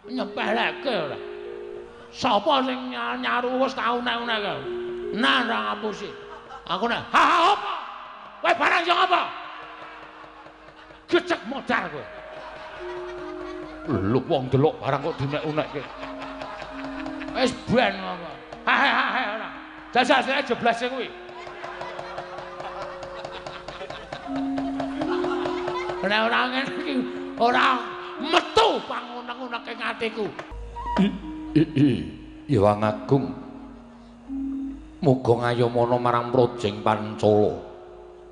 Nyepeleke ora. Sapa sing nyaru wis tau unek-unek. Nah ora ngapusi. Aku nek ha ha apa? Kowe barang sing apa? Gecek modar kowe. Lho wong delok barang kok diunek-unekke. Wis ben apa. Ha ha ha ora. Jajal sing jeblase kuwi. Nek ora ngene iki ora metu pangunek-unek ing atiku. Hyang Agung. Muga ngayomana marang Projeng Pancala.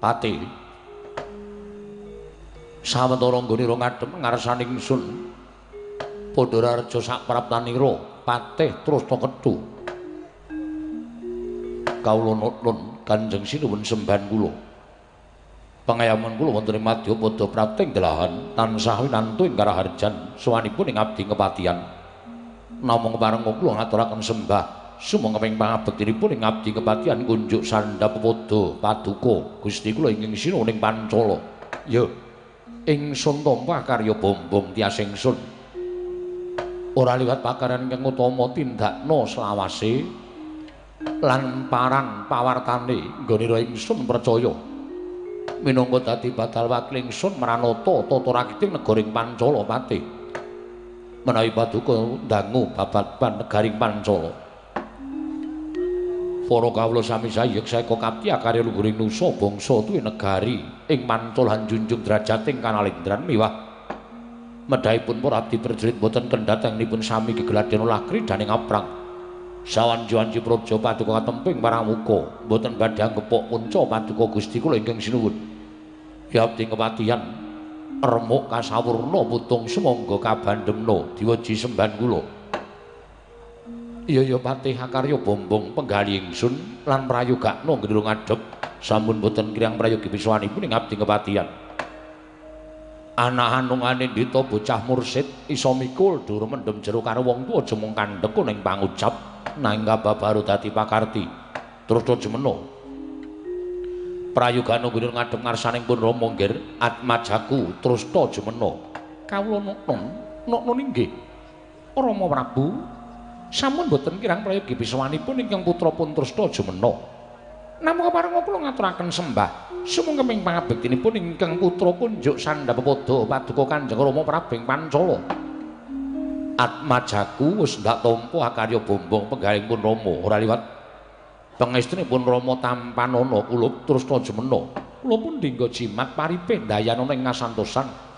Pati. Sawetara nggonira ngadhep ngarsane ingsun. Pandharareja sapraptanira patih Trasta Ketu. Kawula nuwun Kanjeng Sinuwun sembahan kula. Pangayaman kula wonten ing madyapada prapting delahan tansah winantu ing karaharjan sowanipun ing abdi kepatihan. Namung keparenga kula ngaturaken sembah sumangga ing pangabektinipun ing abdi kepatihan kunjuk sandhap pepada paduka Gusti kula ingkang sinuwun ing Pancala. Ya, ingsun tampa karya bombong tias ingsun. Ora liwat pakaryan ingkang utama tindakna selawase lan paran pawartane nggonira ingsun percaya. Minangka dadi badal wakil ingsun mranata tata rakiting negaring Pancala Pati. Menawi paduka ndangu bababan negaring Pancala. Para kawula sami sayek saeka kapti akarya luhuring nusa bangsa tuwi negari ing Pancala junjung drajating kanalendran miwah medhahipun para abdi prajurit boten kendhatenipun sami gegladhen olah kridaning aprang. Sawanci-wanci praja paduka katemping paramuka boten badhe anggepok punca paduka Gusti kula ingkang sinuwun. Ya abdi kepatihan remuk kasawurna putung sumangga kabandhemna diweji sembahan kula. Iya ya patih akarya bombong penggali ingsun lan prayogakna nggeno ngadhep sampun boten kirang prayogi piswanipun ing abdi kepatihan. Anak anungane ndita bocah mursid iso mikul dur mendem jero karo wong tuwa aja mung kandhek ning pangucap nanging kababaru dadi pakarti. Terus jemeno. Prayogana nggone ngadhep ngarsaning pun Rama nggir atmajaku Trasta jemena. Kawula noknon, noknon inggih. Rama Prabu sampun boten kirang prayogi piswanipun ingkang putra pun Trasta jemena. Namung keparenga kula ngaturaken sembah sumangga ing pangabektinipun ingkang putra kunjuk sandhap pepada paduka Kanjeng Rama Prabu ing Pancala. Atmajaku wis ndak tampa akarya bombong penggalihipun pun Rama ora liwat pangestrinipun Rama tampanana kula Trasta jemena. Kula pun dinggo jimat paripih ndayanana ing ngasantosan.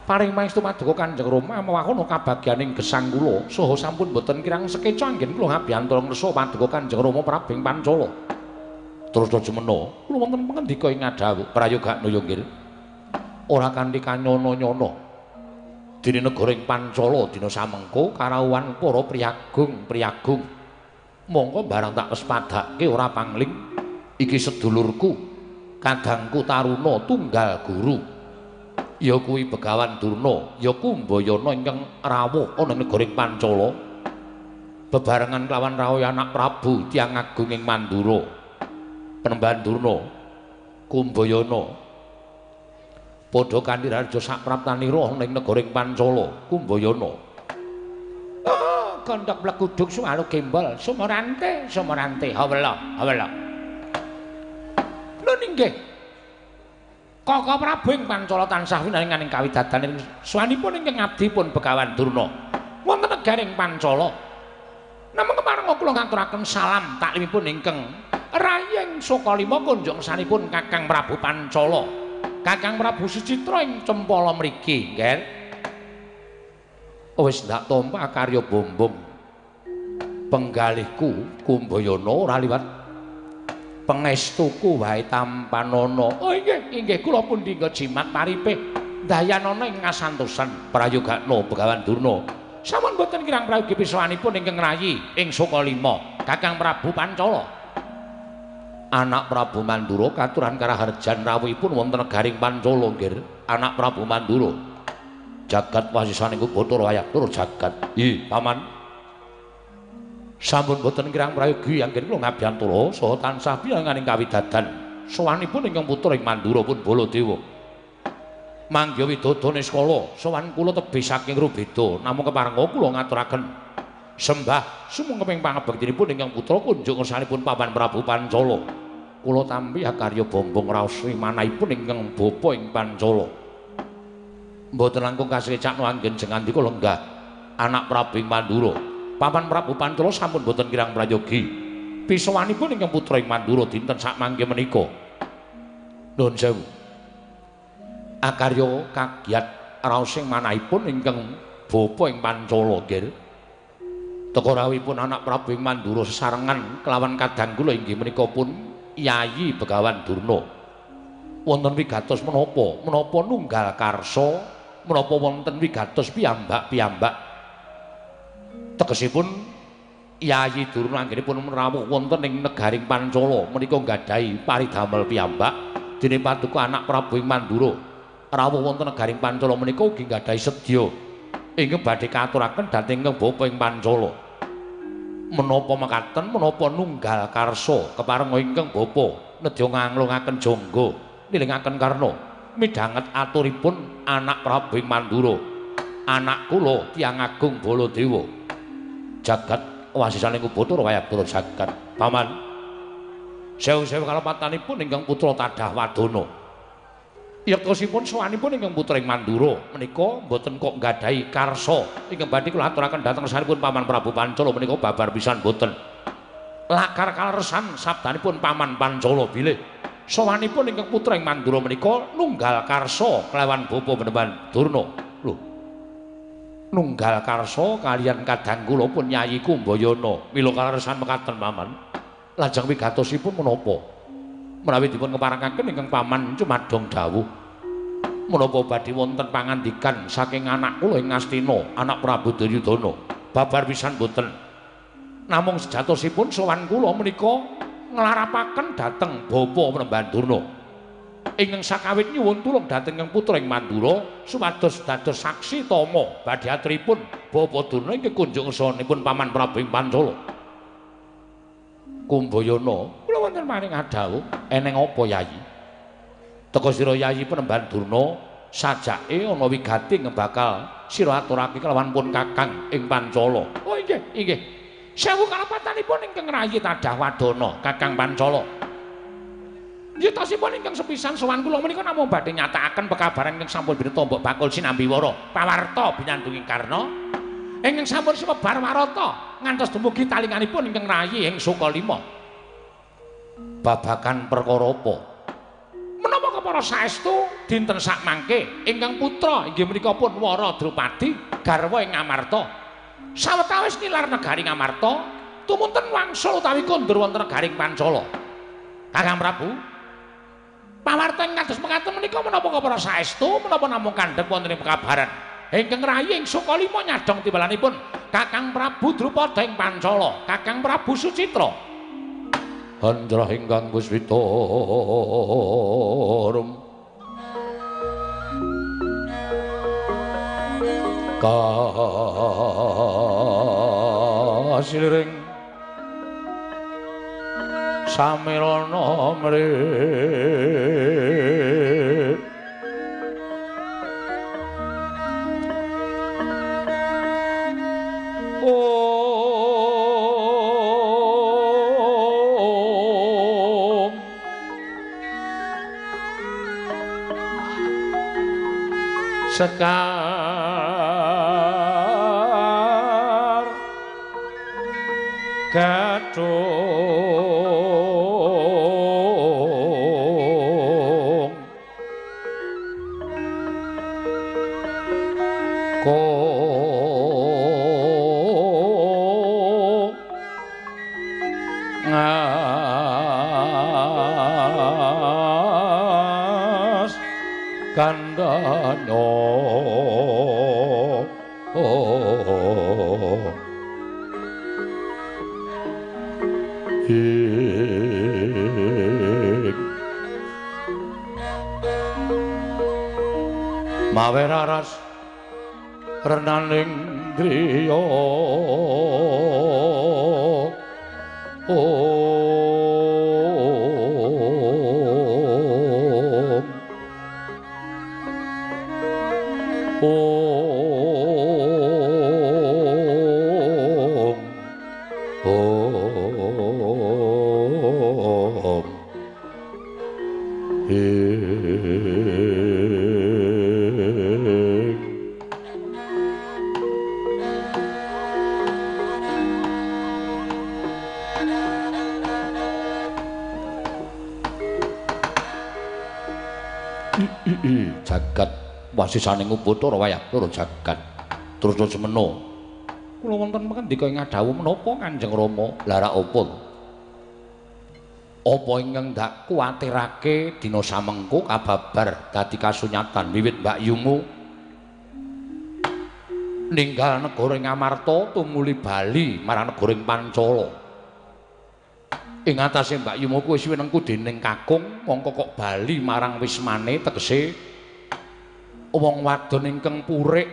Paring pangestu paduka Kanjeng Rama mawahono kabagyaning gesang kula saha sampun boten kirang sekeca anggen kula ngabiyantara ngresa paduka Kanjeng Rama Prabu ing Pancala. Trasta jemena kula wonten pangandika ing ngadhawuh prayogakna ya nggih. Ora kanthi kanyono-nyono. Dene negara ing Pancala dina samengko karawuhan para priyagung-priyagung. Mongko barang tak wes padake ora pangling iki sedulurku kadangku Taruna tunggal guru. Ya kuwi Begawan Durna, ya Kumbayana ingkang rawuh ana ing negara Pancala. Bebarengan kelawan rawuh anak Prabu tiyang agung ing Mandura. Penembahan Durna, Kumbayana padha kanthi raja sapraptanira ana ing negara Pancala, Kumbayana. Oh, gondok pleguduk suwalu gembol, sumorante, sumorante, hawela, hawela. Lho inggih. Kaka Prabu ing Pancala tansah winaringan ing kawidadaning suwanipun ingkang abdi pun Begawan Durna. Wonten negaring Pancala. Namung keparenga kula ngaturaken salam taklimipun ingkang rayeng Sukalima kunjung sanipun Kakang Prabu Pancala. Kakang Prabu Sucitra ing Cempala mriki, nggih. Wis ndak tampa karya bombong. Penggalihku Kumbayana ora liwat pangestuku wae tampanana. Oh inggih, inggih kula pun dinggo jimat paripih ndayanana ing ngasantosan prayogakna Begawan Durna. Sampun boten kirang prayogi piswanipun ingkang rayi ing Sukalima, Kakang Prabu Pancala. Anak Prabu Mandura katuran karaharjan rawuhipun wonten negaring Pancala nggih. Anak Prabu Mandura. Jagat wasisaning Bathara Wayatur jagat. Ih, paman. Sampun boten kirang prayogi anggen kula ngabiyantara saha tansah piyanganing kawidadan. Sowanipun ingkang putra ing Mandura pun Baladewa. Mangga widodo niskala sowan kula tebih saking Rubeda namung keparenga kula ngaturaken sembah sumangga pangabektinipun ingkang putra kunjung ngersanipun Paman Prabu Pancala. Kula tampi akarya bombong raos manahipun ingkang bapa ing Pancala. Mboten langkung kasekcakno anggen jengandika lenggah anak Prabu ing Mandura. Paman Prabu Pancala sampun boten kirang prayogi. Pisowanipun ingkang putra ing Mandura dinten sakmangke menika. Nuwun sewu. Akarya kagiat raosing manahipun ingkang bapa ing Pancala nggih. Teka rawuhipun anak Prabu ing Mandura sesarengan kelawan kadang kula inggih menika pun Yayi Begawan Durna. Wonten wigatos menapa? Menapa nunggal karsa, menapa wonten wigatos piyambak-piyambak. Tegesipun Yayi Durna anggenipun rawuh wonten ing negaring Pancala menika nggadahi paridamel piyambak dene paduka anak Prabu ing Mandura. Rawuh wonten negaring Pancala menika ugi nggadahi sedya ingkang badhe kaaturaken dhateng ingkang bapa ing Pancala. Menapa mekaten menapa nunggal karsa keparenga ingkang bapa nedya nganglungaken jangga nilingaken karna midhanget aturipun anak Prabu ing Mandura. Anak kula tiyang agung Baladewa. Jagat wasisaning Ubathara wayabdara jagat. Paman sewu-sewu kalepatanipun ingkang putra tadah wadana. Yektosipun sowanipun ingkang putra ing Mandura menika mboten kok nggadahi karsa ingkang badhe kula aturaken dhateng ngersanipun Paman Prabu Pancala menika babar pisan mboten. Lakar kaleresan sabdanipun Paman Pancala bilih sowanipun ingkang putra ing Mandura menika nunggal karsa kelawan bapa Panembahan Durna. Lho. Nunggal karsa kaliyan kadang kula pun Yayi Kumbayana. Mila kaleresan mekaten Paman. Lajeng wigatosipun menapa? Menawi dipun keparengaken ingkang paman cumadong dawuh menapa badhe wonten pangandikan saking anak kula ing Ngastina, anak Prabu Duryudana. Babar pisan boten. Namung sejatosipun sowan kula menika nglarapaken dhateng bapa Panembahan Durna. Ingkang sakawit nyuwun tulung dhateng ingkang putra ing Mandura supados dados saksi tama badhe aturipun bapa Durna ingkang kunjung ngersanipun Paman Prabu ing Pancala. Kumbayana, kula wonten maring adhawuh eneng apa Yayi? Teka sira Yayi Panembahan Durna sajake ana wigati ingkang bakal sira aturake kelawan pun Kakang ing Pancala. Oh inggih, inggih. Sewu kalepatanipun ingkang rayi tadah wadana Kakang Pancala. Yetosipun ingkang sepisan sowan kula menika namung badhe nyatakaken pekabaran ingkang sampun bineta mbok bakul sinambi wara pawarta binandunging Karna ingkang sampun sumebar warata ngantos dumugi talinganipun ingkang rayi ing Sukalima. Babagan perkara apa? Menapa kepara saestu dinten sakmangke ingkang putra inggih menika pun Wara Drupadi garwa ing Ngamarta. Sawetawis nilar negari Ngamarta tumunten wangsul utawi kondur wonten negaring Pancala. Kakang Prabu, pawarta ing kados mekaten menika menapa kepara saestu menapa namung kandhek wonten ing pekabaran ingkang rayi ing Sukalima nyadhong timbalanipun Kakang Prabu Drupada ing Pancala, Kakang Prabu Sucitra. Andrah ingkang Kuswita rum kasiliring samirana mri Om Sekar Gadung Ko Ngas Kandhana Mawe raras renaning griya Om Jagat wasisaning Upacara wayah loro jagat. Terus semeno. Kula wonten pangandika ing ngadhawuh menapa Kanjeng Rama? Lah ra apa? Apa ingkang ndak kuwatirake dina samengko kababar dadi kasunyatan wiwit mbakyumu ninggal negara ing Amarta tumuli bali marang negara ing Pancala. Ing atase mbakyumu kuwi wis winengku dening kakung mongko kok bali marang wismane tegese wong wadon ingkang purik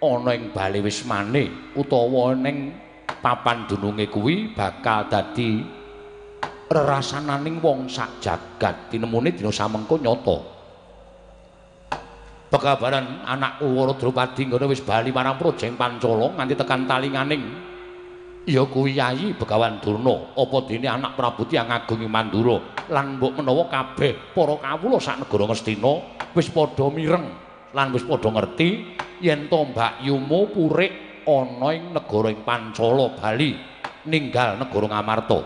ana ing bali wismane utawa ning papan dununge kuwi bakal dadi rerasananing wong sak jagat. Tinemune dina samengko nyata. Pekabaran anakku Wara Drupadi ngono wis bali marang Projeng Pancala nganti tekan talinganing ya kuwi Yayi Begawan Durna, apa dene anak Prabu Tiyang Agung Mandura lan mbok menawa kabeh para kawula sak negara Ngastina wis padha mireng lan wis padha ngerti yen to mbakyumu purik ana ing negara ing Pancala bali ninggal negara Ngamarta.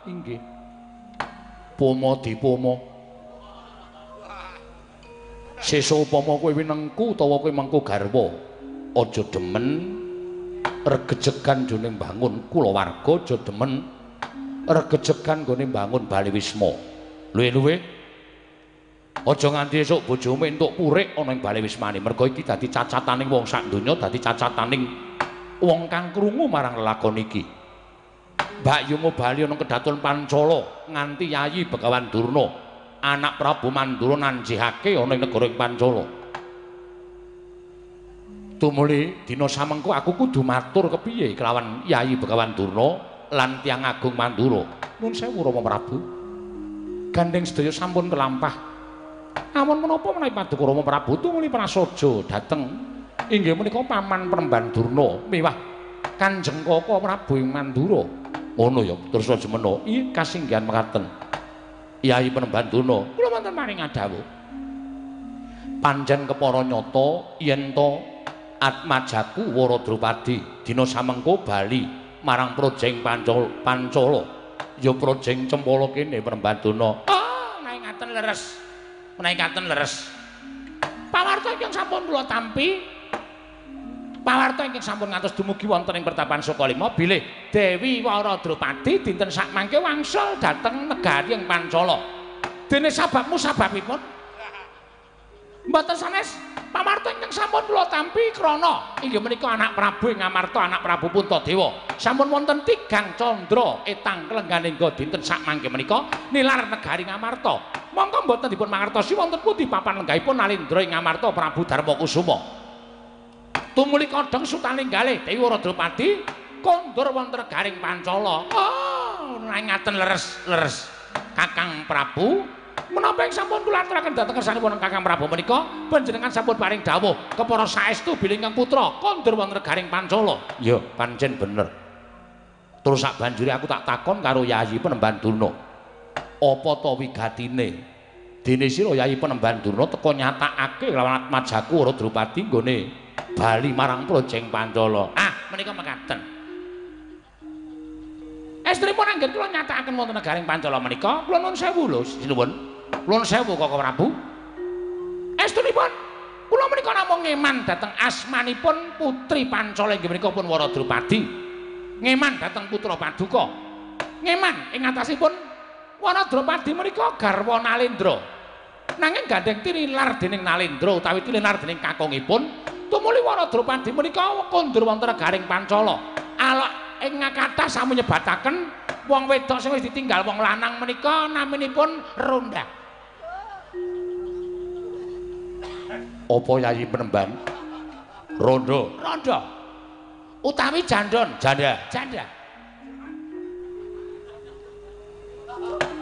Inggih. Poma dipoma. Sesuk upama kowe winengku utawa kowe mengku garwa, aja demen regejegan jone mbangun kulawarga, aja demen regejegan nggone mbangun bali wisma. Luwe-luwe aja nganti esuk bojomu entuk purik ana ing bali wismane, merga iki dadi cacataning wong sak donya, dadi cacataning wong kang krungu marang lelakon iki. Mbakyumu bali ana kedaton Pancala nganti Yayi Begawan Durna anak Prabu Mandura nanjihake ana ing negara ing Pancala. Tumuli dina samengko aku kudu matur kepiye kelawan Yayi Begawan Durna lan Tiyang Agung Mandura. Nuwun sewu Rama Prabu. Gandeng sedaya sampun kelampah. Amun menapa menawi paduka Rama Prabu tumuli prasaja dhateng inggih menika paman Premban Durna miwah Kanjeng Kaka Prabu ing Mandura. Ngono ya terus aja meno. Iya kasinggihan mekaten. Yayi Premban Durna, kula wonten maring ngadhawuh. Pancen kepara nyata yen to atmajaku Wara Drupadi dina samengko bali marang Projeng Pancala. Ya Projeng Cempala kene Premban Durna. Oh, menawi ngaten leres. Menawi ngaten leres. Pawarta ingkang sampun kula tampi, pawarta ingkang sampun ngantos dumugi wonten ing pertapan Sukalima bilih Dewi Wara Drupadi dinten sakmangke wangsul dhateng negari ing Pancala. Dene sababmu sababipun mboten sanes pawarta ingkang sampun kula tampi krana inggih menika anak Prabu ing Amarta, anak Prabu Puntadewa. Sampun wonten tigang candra etang klengganingga dinten sakmangke menika nilar negari Ngamarta. Mongko mboten dipun mangertosi wonten pundi papan lenggahipun Nalendra ing Ngamarta Prabu Darmakusuma. Tumuli kodhong sutaninggale Dewi Wara Drupadi kondur wonten negaring Pancala. Oh, ngaten leres-leres Kakang Prabu. Menapa ing sampun kula aturaken dhateng kersanipun Kakang Prabu menika panjenengan sampun paring dawuh kepara saestu bilih ingkang putra kondur wonten negaring Pancala. Ya, pancen bener. Terus sak banjure aku tak takon karo Yayi Penemban Durna. Apa to wigatine? Dene sira Yayi Penemban Durna teka nyatakake lawan atmajaku Wara Drupadi nggone bali marang Projeng Pancala. Ah, menika mekaten. Estrinipun anggen kula nyatakaken wonten negaring Pancala menika, kula nuwun sewu lho, sinuwun. Kula nuwun sewu Kaka Prabu. Estrinipun kula menika namung ngeman dhateng asmanipun putri Pancala inggih menika pun Wara Drupadi. Ngeman dhateng putra paduka. Ngeman ing atasipun Wara Drupadi menika garwa Nalendra. Nanging gandeng tinilar dening Nalendra utawi tinilar dening kakungipun, tumuli Wara Drupadi menika kondur wonten negaring Pancala. Alok ing kathah sami nyebataken wong wedok sing wis ditinggal wong lanang menika naminipun Ronda. Apa Yayi Penemban? Rondo. Rondo. Utawi jandon. Janda. Janda.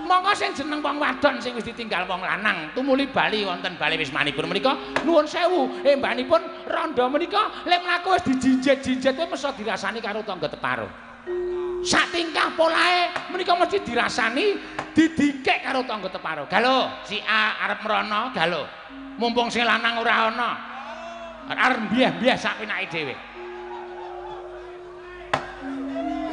Monggo sing jeneng wong wadon sing wis ditinggal wong lanang tumuli bali wonten bali wismanipun menika nuwun sewu embanipun rondo menika lek mlaku wis dijinjit-jinjit mesti dirasani karo tangga teparo. Sak tingkah polahe menika mesti dirasani didikek karo tangga teparo. Galo, si A arep mrono, galo. Mumpung sing lanang ora ana. Arep mbiah-mbiah sak penake dhewe.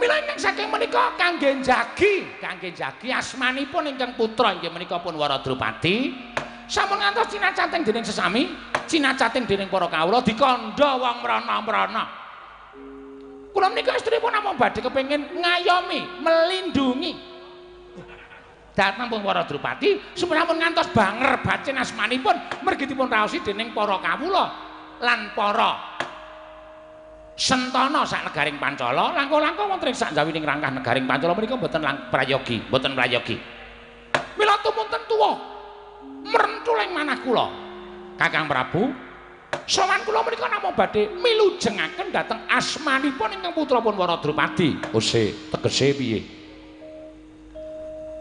Mila ingkang saking menika kangge njagi asmanipun ingkang putra inggih menika pun Wara Drupadi Sampun ngantos cinacating dening sesami, cinacating dening para kawula dikandha wong mrana-mrana. Kula menika estripun namung badhe kepengin ngayomi, melindungi dhateng pun para Drupadi sampun ngantos banger bacin asmanipun mergi dipun raosi dening para kawula lan para sentana sak negaring Pancala langkung-langkung wonten ing sak jawining rangkah negaring Pancala menika mboten prayogi, mboten prayogi. Mila tumunten tuwa mrenthul ing manah kula. Kakang Prabu, sowan kula menika namung badhe milujengaken dhateng asmanipun ingkang putra pun Wara Drupadi. Ose, tegese piye?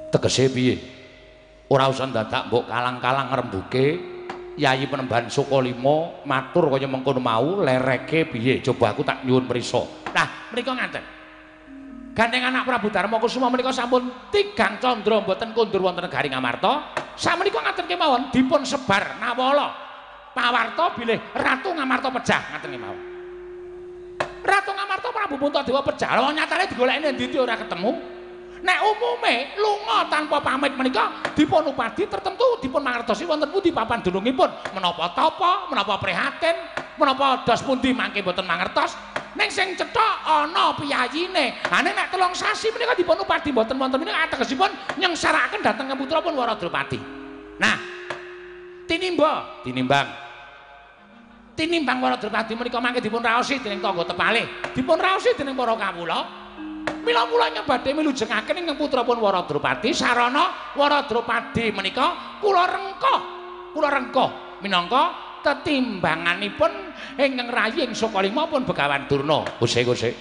Tegese piye? Ora usah dadak mbok kalang-kalang ngrembuke. Yayi Penemban Sukalima matur kaya mengkono mau, lereke piye? Coba aku tak nyuwun prisa. Lah, menika ngaten. Gandeng anak Prabu Darma Kusuma menika sampun tigang candra mboten kondur wonten negari Ngamarta. Samenika ngaten kemawon dipun sebar nawala pawarta bilih Ratu Ngamarta pejah ngaten kemawon. Ratu Ngamarta Prabu Puntadewa pejah. Lha nyatane digoleki endi ora ketemu. Nek umume lunga tanpa pamit menika dipun upadi tertentu dipun mangertosi wonten pundi papan dunungipun, menapa tapa, menapa prihatin, menapa dos pundi mangke mboten mangertos. Ning sing cetha ana piyayine. Ha nek 3 sasi menika dipun upadi mboten wonten menika ategesipun nyengsarakaken dhateng putra pun Wara Drupadi. Nah, tinimba, tinimbang. Tinimbang Wara Drupadi menika mangke dipun raosi dening tangga tepalih, dipun raosi dening para kawula. Mila kula ingkang badhe milujengaken ingkang putra pun Wara Drupadi sarana Wara Drupadi menika kula rengkuh minangka tetimbanganipun ingkang rayi ing Sukalima pun Begawan Durna. Ose-ose.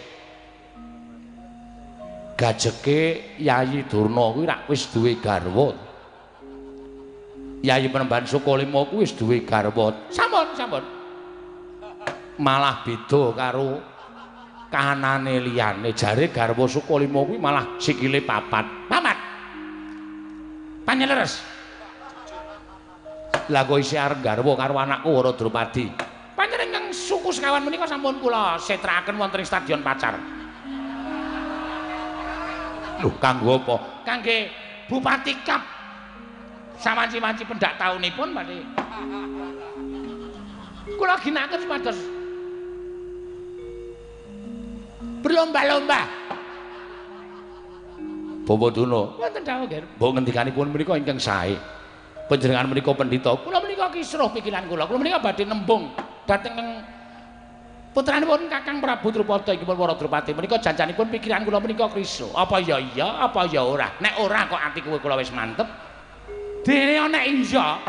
Gajeke Yayi Durna kuwi rak wis duwe garwa. Yayi Penemban Sukalima kuwi wis duwe garwa. Sampun, sampun. Malah beda karo kahanane liyane. Jare garwa Sukalima kuwi malah sikile papat. Papat. Panjeleres. Lah kok isih arep garwa karo anakku Wara Drupadi. Panjenengan suku sekawan menika sampun kula setrakaken wonten ing Stadion Pacar. Lho, kanggo apa? Kangge Bupati Cup. Sawanci-wanci pendak taunipun badhe. Kula ginakaken supados berlomba-lomba. Bapak Durna, wonten dawuh nggih. Mbok ngendikanipun menika ingkang sae. Panjenengan menika pendhita. Kula menika kisruh pikiran kula. Kula menika badhe nembung dhateng putranipun Kakang Prabu Drupada inggih pun Wara Drupadi menika janjanipun pikiran kula menika kisruh. Apa ya iya, apa ya ora. Nek ora kok ati kula wis mantep. Dene nek iya,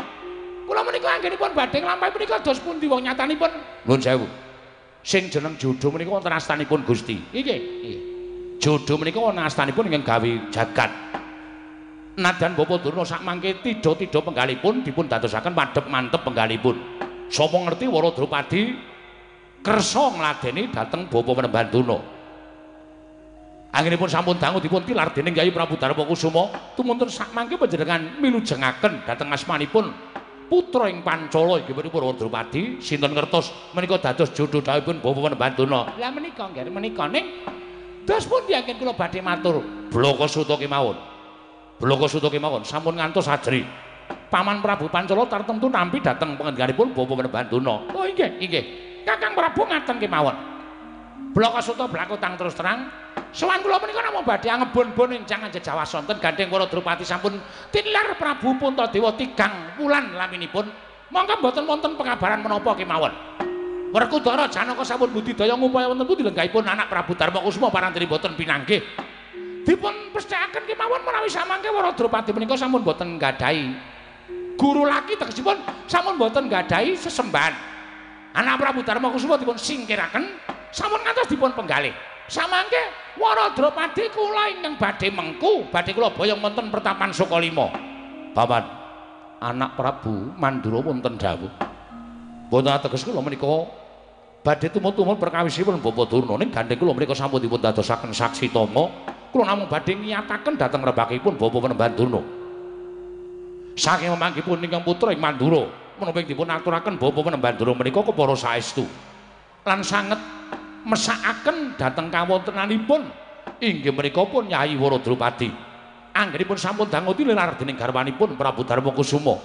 kula menika anggenipun badhe nglampahi menika dos pundi wong nyatanipun. Nuwun sewu. Sing jeneng jodho menika wonten astanipun Gusti. Nggih, nggih. Jodho menika wonten astanipun ingkang gawe jagat. Nadan Bapak Durna sakmangke tidha-tidha penggalipun dipun dadosaken madhep mantep penggalipun. Sapa ngerti Wara Drupadi kersa ngladeni dhateng Bapak Penemban Durna. Anggenipun sampun dangu dipun tilar dening Kyai Prabu Darma Kusuma, tumunten sakmangke panjenengan milujengaken dhateng asmanipun putra ing Pancala inggih punika Wara Drupadi, sinten ngertos menika dados jodho dhawuhipun Bapak Penemban Durna. Lah menika nggih menika ning dos pundi anggen kula badhe matur Blaka Suta kemawon. Blaka Suta kemawon sampun ngantos ajri. Paman Prabu Pancala tartemtu nampi dhateng pangendhikanipun Bapak Penemban Durna. Oh inggih, inggih. Kakang Prabu ngaten kemawon. Blaka Suta blakutang terus terang. Sowan kula menika namung badhe angebon-bon ing jangan jejawas sonten gandeng Wara Drupadi sampun tilar Prabu Puntadewa 3 wulan laminipun. Monggo mboten wonten pekabaran menapa kemawon. Werkudara Janaka sampun budidaya ngupaya wonten pundi lenggahipun anak Prabu Darma Kusuma parantri mboten pinanggih. Dipun pesthekaken kemawon menawi samangke Wara Drupadi menika sampun mboten nggadahi guru laki, tegesipun sampun mboten nggadahi sesembahan. Anak Prabu Darma Kusuma dipun singkiraken sampun ngantos dipun penggalih. Samangke Wara Drupadi kula ingkang badhe mengku, badhe kula boyong wonten pertapan Sukalima. Paman, anak Prabu Mandura wonten dawuh. Mboten ateges kula menika badhe tumut-tumut perkawisipun Bapak Durna ning gandeng kula menika sampun dipun dadosaken saksi tama. Kula namung badhe ngiyataken dhateng rembakipun Bapak Penemban Durna. Saking memanggipun ingkang putra ing Mandura, menapa dipun aturaken Bapak Penemban Durna menika kepara saestu lan sanget mesakaken dhateng kawontenanipun inggih menika pun Nyai Wara Drupadi. Anggenipun sampun dangu tilar dening garwanipun Prabu Darma Kusuma.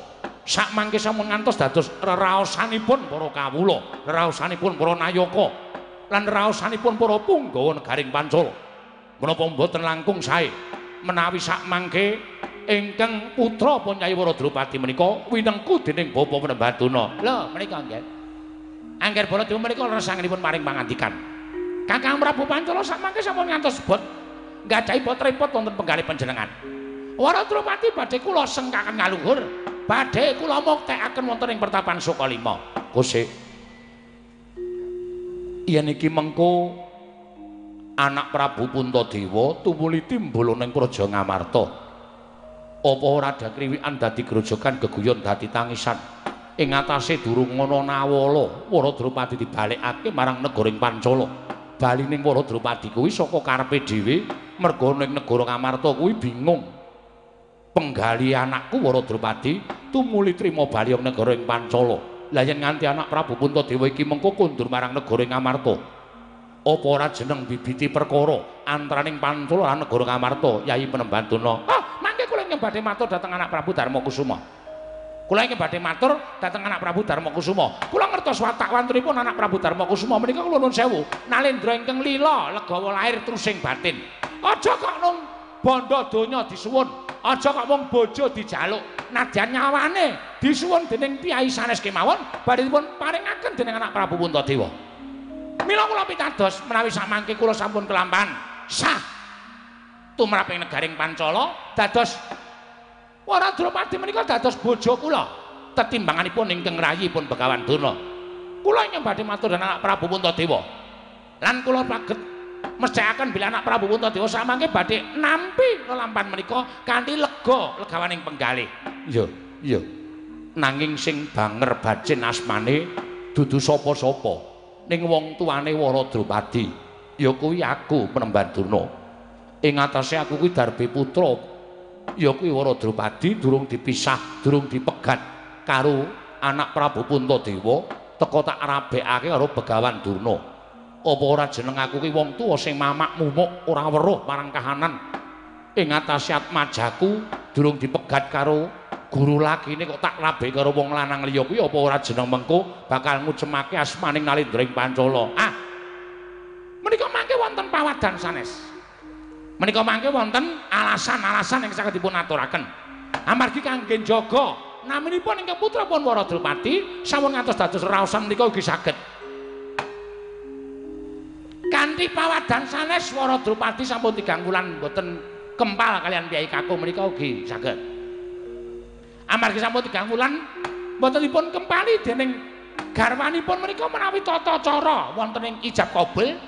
Sakmangke sampun ngantos dados reraosanipun para kawula, reraosanipun para nayaka, lan reraosanipun para punggawa negaring Pancala. Menapa mboten langkung sae menawi sakmangke ingkang putra pun Kyai Wara Drupadi menika winengku dening Bapa Penemban Durna. Lho menika nggih. Angger Baladewa menika leresanipun paring pangandikan. Kakang Prabu Pancala sakmangke sampun ngantos bot nggadahi bot repot wonten penggalih panjenengan. Wara Drupadi badhe kula sengkaken ngaluhur, badhe kula muktekaken wonten ing pertapan Sukalima. Kosek. Yen iki mengko anak Prabu Puntadewa tumuli timbul ning Praja Ngamarta. Apa ora ada kriwikan dadi grojogan geguyon dadi tangisan. Ing atase durung ana nawala, Wara Drupadi dibalekake marang negaring Pancala. Balining Wara Drupadi kuwi saka karepe dhewe, merga ning negara Ngamarta kuwi bingung. Penggali anakku Wara Drupadi tumuli trima bali ing negara ing Pancala. Lah yen nganti anak Prabu Puntadewa iki mengko kondur marang negara Ngamarta, apa ora jeneng bibiti perkara antaraning Pancala lan negara Ngamarta? Yai Penemban Durna. Ah, mangke kula ingkang badhe matur dhateng anak Prabu Darma Kusuma. Kula ingkang badhe matur dhateng anak Prabu Darma Kusuma. Kula ngertos watak wantunipun anak Prabu Darma Kusuma menika kula nuwun sewu. Nalendra ingkang lila legawa lair trusing batin. Aja kok nung bondo donya disuwun, aja kok mung bojo dijaluk, nadyan nyawane disuwun dening piyai sanes kemawon badhe dipun paringaken dening anak Prabu Puntadewa. Mila kula pitados menawi samangke kula sampun kelampahan sah tumrap ing negaring Pancala dados Wara Drupadi menika dados bojo kula tetimbanganipun ingkang rayipun Begawan Durna. Kula ingkang badhe matur dhateng anak Prabu Puntadewa lan kula paget mesthekaken bilih anak Prabu Puntadewa samangke badhe nampi lelampahan menika kanthi lega legawaning penggalih. Iya, iya. Nanging sing banger bacin asmane dudu sapa-sapa ning wong tuane Wara Drupadi ya kuwi aku Penemban Durna. Ing atase aku kuwi darbe putra ya kuwi Wara Drupadi durung dipisah, durung dipegat karo anak Prabu Puntadewa, teka tak rabekake karo Begawan Durna. Apa ora jeneng aku kuwi wong tuwa sing mamak mumuk ora weruh marang kahanan. Ing atase atmajaku durung dipegat karo guru lakine kok tak rabe karo wong lanang liya kuwi apa ora jeneng mengko bakal ngucemake asmaning Nalendra ing Pancala. Ah. Menika mangke wonten pawadan sanes. Menika mangke wonten alasan-alasan ingkang saged dipun aturaken. Amargi kangge njaga naminipun ingkang putra pun Wara Drupadi sampun ngantos dados raosan menika ugi saged. Kanthi pawadan sanes Wara Drupadi sampun 3 wulan mboten kempal kalian piyai kakung menika ugi saged. Amargi sampun 3 wulan mboten dipun kempali dening garwanipun menika menawi tata cara wonten ing ijab kabul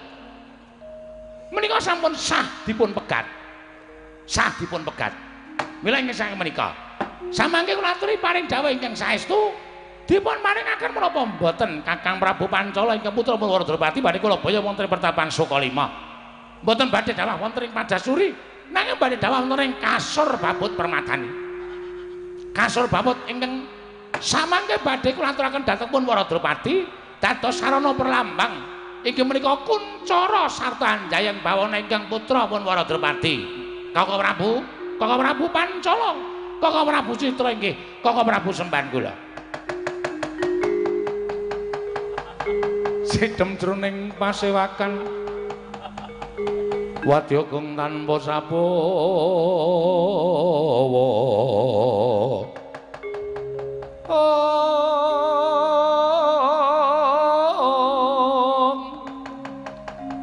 menika sampun sah dipun pegat. Sah dipun pegat. Mila ingkang saking menika samangke kula aturi paring dawuh ingkang saestu dipun paringaken menapa mboten Kakang Prabu Pancala ingkang putra Wara Drupadi badhe kula baya wonten ing pertapan Sukalima. Mboten badhe dawuh wonten ing Padasuri, nanging badhe dawuh wonten ing Kasur Babut Permadani. Kasur Babut ingkang samangke badhe kula aturaken dhateng pun Wara Drupadi dados sarana perlambang inggih menika kuncara sarta anjayeng bawana ingkang putra pun Wara Drupadi. Kakang Prabu, Kakang Prabu Pancala, Kakang Prabu Citra inggih Kakang Prabu semban kula. Sidem jroning pasewakan wadya gong tanpa sabawa.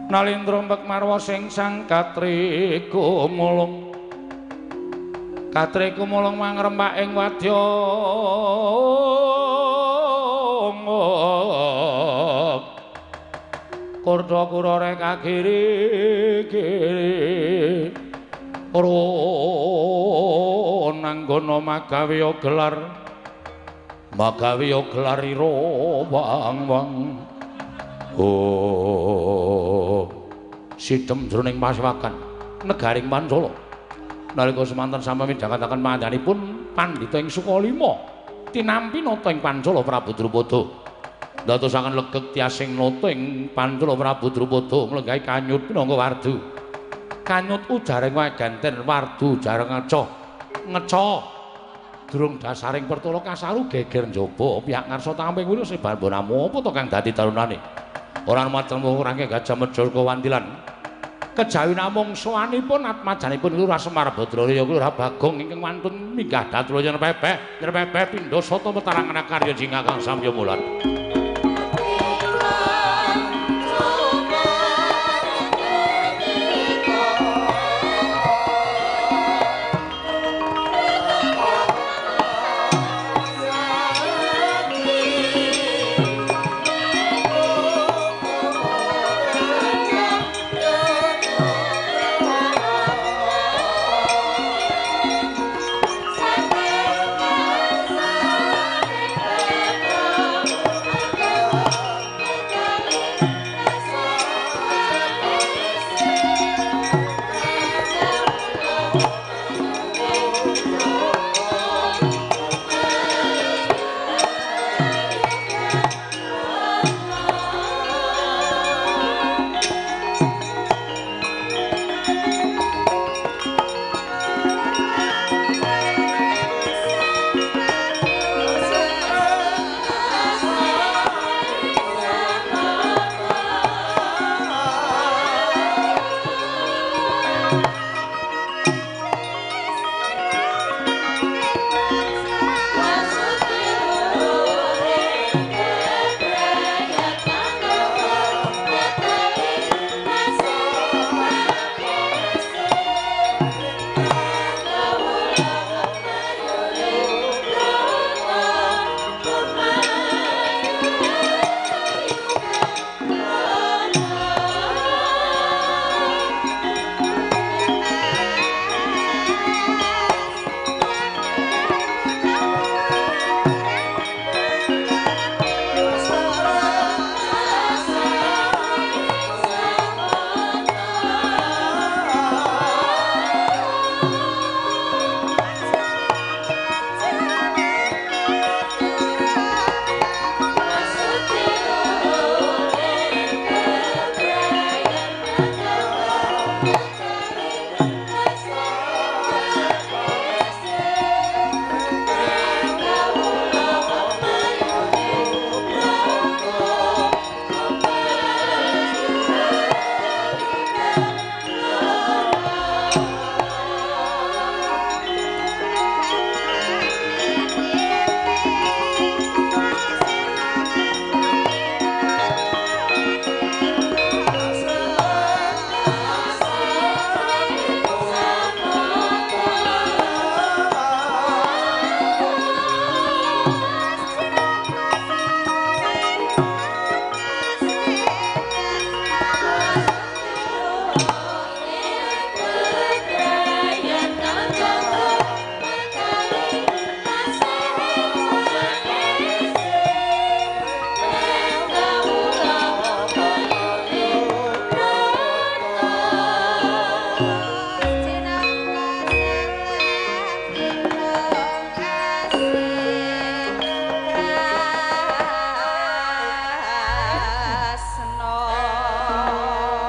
Nalendra mbek marwa sing sang katri kumulung, katri kumulung mangrempak ing wadya. Kurda kura reka kiri kiri nanggana magawe gelar, magawe gelar ira wang wang. Oh, sidem jroning pasewakan negaring Pancala. Nalika semanten sami midhangetaken panjenenganipun pandhita ing Sukalima tinampi nata ing Pancala Prabu Drupada. Ndadosaken legeg tiasing nata ing Pancala Prabu Drupada nglenggahi kanyut pinangka wardu. Kanyut ujareng waganten wardu jareng ngeca. Ngeca. Sadurung dasaring pertala kasaru geger njaba pihak ngarsa tamping wila sebar mbonamu apa to kang dadi tarunane. Ora macem rangke Gajah Mada Wandilan. Kejawi namung sowanipun atmajanipun Lurah Semar Badraya Lurah Bagong ingkang wantun minggah dhatro nyrepepeh nyrepepeh pindha sata metarangan karya jingakang samya mulan.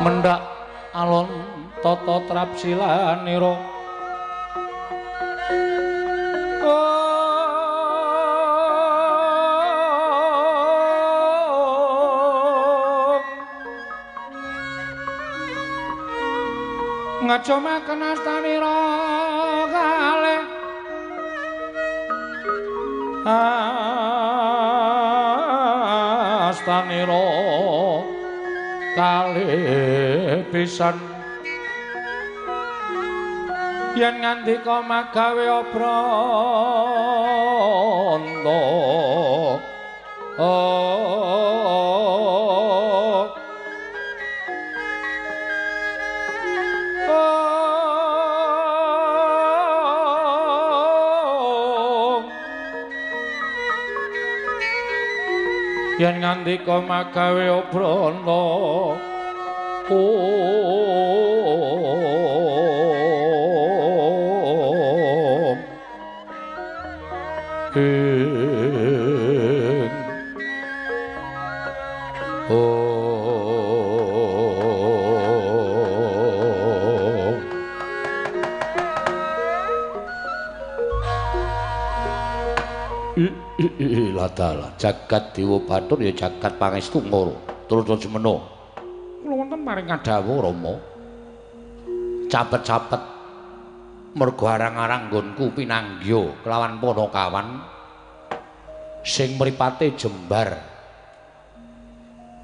Mendhak alon tata trapsilanira ngajomaken astanira kalih astanira kalih pisan yen ngandika magawe obranta yen ngandika magawe obranta om ing om. Ladalah jagat Dewa Bathara ya jagat pangestu Ngara. Trusna Jumena. Kula wonten paring kadhawuh Rama. Capet-capet mergo arang-arang nggonku pinanggya kelawan Panakawan sing mripate jembar.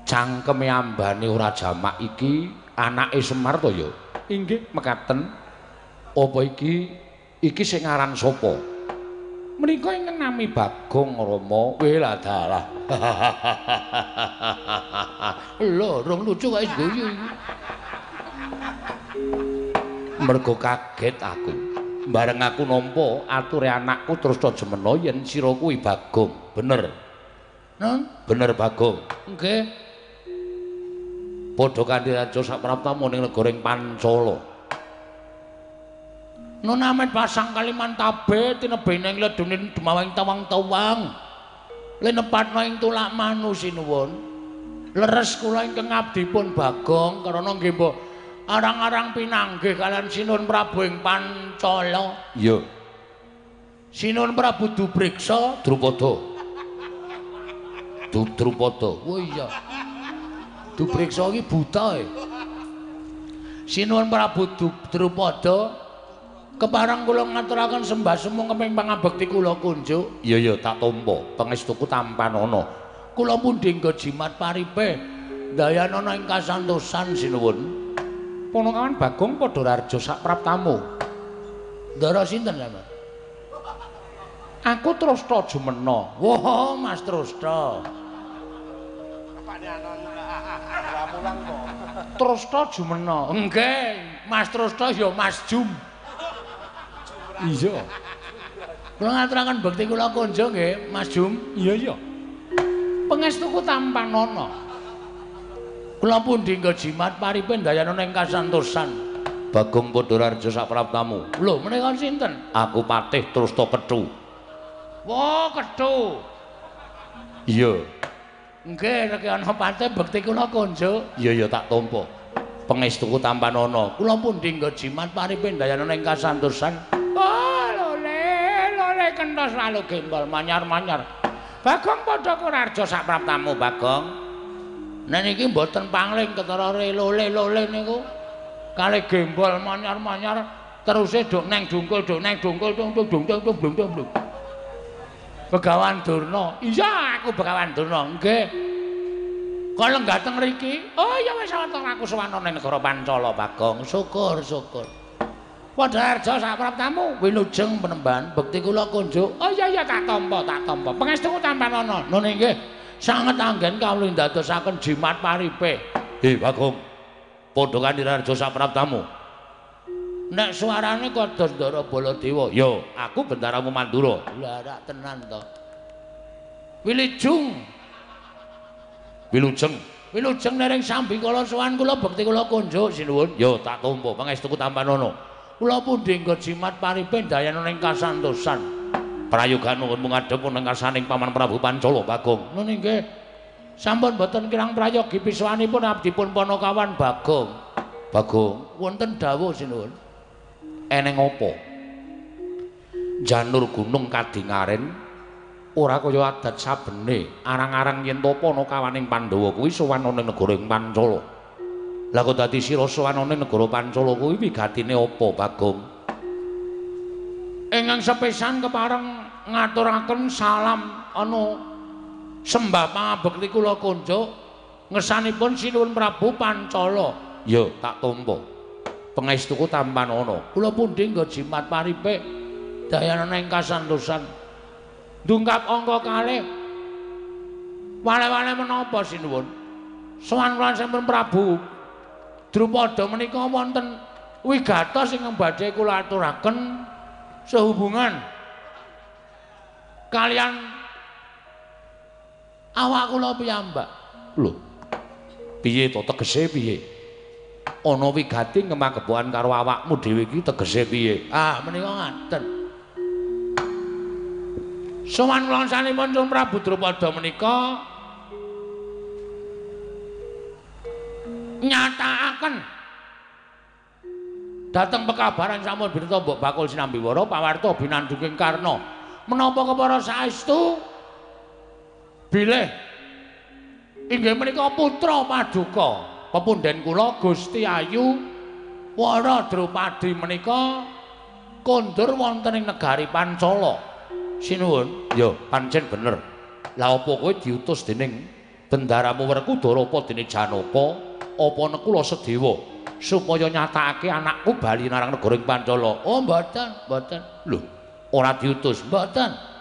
Cangkeme ambane ora jamak iki anake Semar to ya? Inggih mekaten. Apa iki iki sing aran sapa? Menika ingkang nami Bagong Rama. Weladalah. Lho, rong lucu kok wis guyu iki. Mergo kaget aku. Bareng aku nampa ature anakku Trusna Jumena yen sira kuwi Bagong. Bener. Nun? Bener Bagong. Nggih. Padha kanthi raja sapraptamu ning negara ing Pancala. Nun amet pasang Kalimantabe tinebene ing ledune dumawang tawang-tawang. Linepatna ing tulak manu sinuwun. Leres kula ingkang abdipun Bagong karana nggih mbok arang-arang pinanggih kalian Sinuwun Prabu ing Pancala. Iya. Sinuwun Prabu Dubriksa Drupada. Drupada. Oh iya. Dubriksa iki buta e. Sinuwun Prabu Drupada kepareng kula ngaturaken sembah sumung keping pangabekti kula kunjuk. Iya iya tak tampa pangestuku tampanana. Kula pundi nggo jimat paripe ndayanana ing kasantosan sinuwun. Panakawan Bagong padha rarja sapraptamu. Ndara sinten sampeyan? Aku Trusna Jumena. Wah, Mas Trusna. Trusna Jumena. Nggih, Mas Trusna ya Mas Jum. Iya. Kula ngaturaken bekti kula kunjung nggih, Mas Jum. Iya iya. Pangestuku tampanana. Kula pundi nggo jimat paripe ndayanana ing kasantosan. Bagong padha rarja sapraptamu. Lho, menika sinten? Aku Patih Trusna Kethu. Wah, Kethu. Iya. Nggih, rek ana patih bekti kula kunjuk. Iya iya tak tampa. Pangestuku tampanana. Kula pundi nggo jimat paripe ndayanana ing kasantosan. Oh, lole, lole kentos lalu gembol manyar-manyar. Bagong padha kurarja sapraptamu, Bagong. Nek niki mboten pangling ketara lole-lole niku. Kalih gembol manyar-manyar teruse dok neng dungkul dok neng dungkul tung tung dung tung dung dung dung. Begawan Durna. Iya, aku Begawan Durna. Nggih. Kok lenggah teng mriki? Oh iya wis wonten aku sowan ning negara Pancala, Bagong. Syukur, syukur. Padha arja sapraptamu wilujeng penemban bekti kula kunjuk. Oh iya iya tak tampa, tak tampa. Pangestuku tampanana. Nun inggih. Sanget anggen kawula ndadosaken jimat paripe. He Bagong. Padha kanthi rarja sapraptamu. Nek suarane kados Ndara Baladewa. Ya, aku bendaramu Mandura. Lha rak tenan to. Wilujeng. Wilujeng. Wilujeng nereng sambikala sowan kula bekti kula kunjuk sinuwun. Ya tak tampa pangestuku tampanana. Kula pundi nggo jimat paripe ndayanana ing kasantosan. Prayoga nuwun ngadhep ing karsaning Paman Prabu Pancala Bagong. Nun inggih. Sampun boten kirang prayogi pisuwanipun abdipun Panakawan Bagong. Bagong, wonten dawuh sinuwun. Eneng apa? Janur gunung kadingaren ora kaya adat sabene. Arang-arang yen to Panakawaning Pandhawa kuwi sowan ana ing negara ing Pancala. Lah kok dadi sira sowan ana ing negara Pancala kuwi wigatine apa, Bagong? Ingkang sepisan kepareng ngaturaken salam anu sembah pangabekti kula kunjuk ngersanipun Sinuwun Prabu Pancala. Ya, tak tampa. Pangestuku tampanana. Kula pundi nggo jimat paripe dayanana ing kasantosan. Ndungkap angka kalih. Wale-wale menapa sinuwun? Sowan kula sampun Prabu Drupada menika wonten wigatos ingkang badhe kula aturaken sehubungan kalian awak kula piyambak. Lho. Piye to tegese piye? Ana wigati ngemagepokan karo awakmu dhewe iki tegese piye? Ah, menika ngaten. Sowan kula sanipun Prabu Drupada menika nyatakaken dhateng pekabaran sampun bineta mbok bakul sinambiwara pawarta binandhuking Karna. Menapa kepara saestu Bilih inggih menika putra paduka pepunden kula Gusti Ayu Wara Drupadi menika kondur wonten ing negari Pancala. Sinuwun. Ya, pancen bener. Lah apa kowe diutus dening bendaramu Werkudara apa dene Janaka apa Nekula Sedewa supaya nyatakake anakku bali marang negara ing Pancala? Oh, mboten, mboten. Lho, ora diutus? Mboten.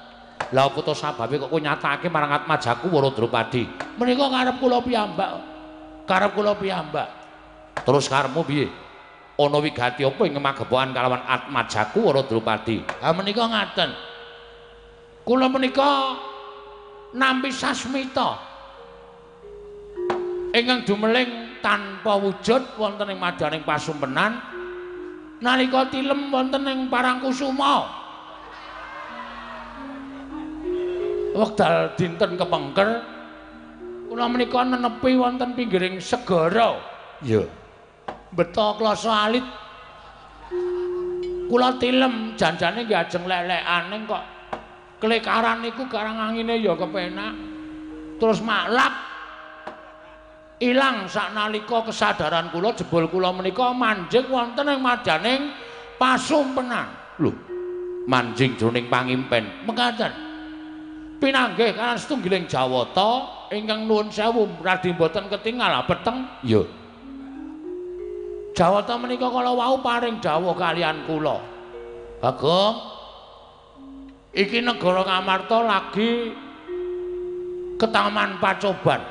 Lah apa to sababe kok kowe nyatakake marang atmajaku Wara Drupadi? Menika karep kula piyambak. Karep kula piyambak. Terus karepmu piye? Ana wigati apa ing magepokan kalawan atmajaku Wara Drupadi? Ha menika ngaten. Kula menika nampi sasmita ingkang dumeling tanpa wujud wonten ing madyaning pasumpenan nalika tilem wonten ing Parangkusuma. Wekdal dinten kepengker kula menika nenepi wonten pinggiring segara. Iya. Beto klasa alit. Kula tilem janjane nggih ajeng lelekane kok klekaran niku karang angine ya kepenak. Terus maklap ilang saknalika kesadaran kula jebul kula menika manjing wonten ing madyaning pasumpenan. Lho, manjing jroning pangimpen. Mekaten. Pinanggih kaliyan setunggiling Jawata ingkang nuwun sewu radi mboten ketingal peteng. Iya. Jawata menika kala wau paring dawuh kaliyan kula. Bagong, iki negara Ngamarta lagi ketaman pacoban.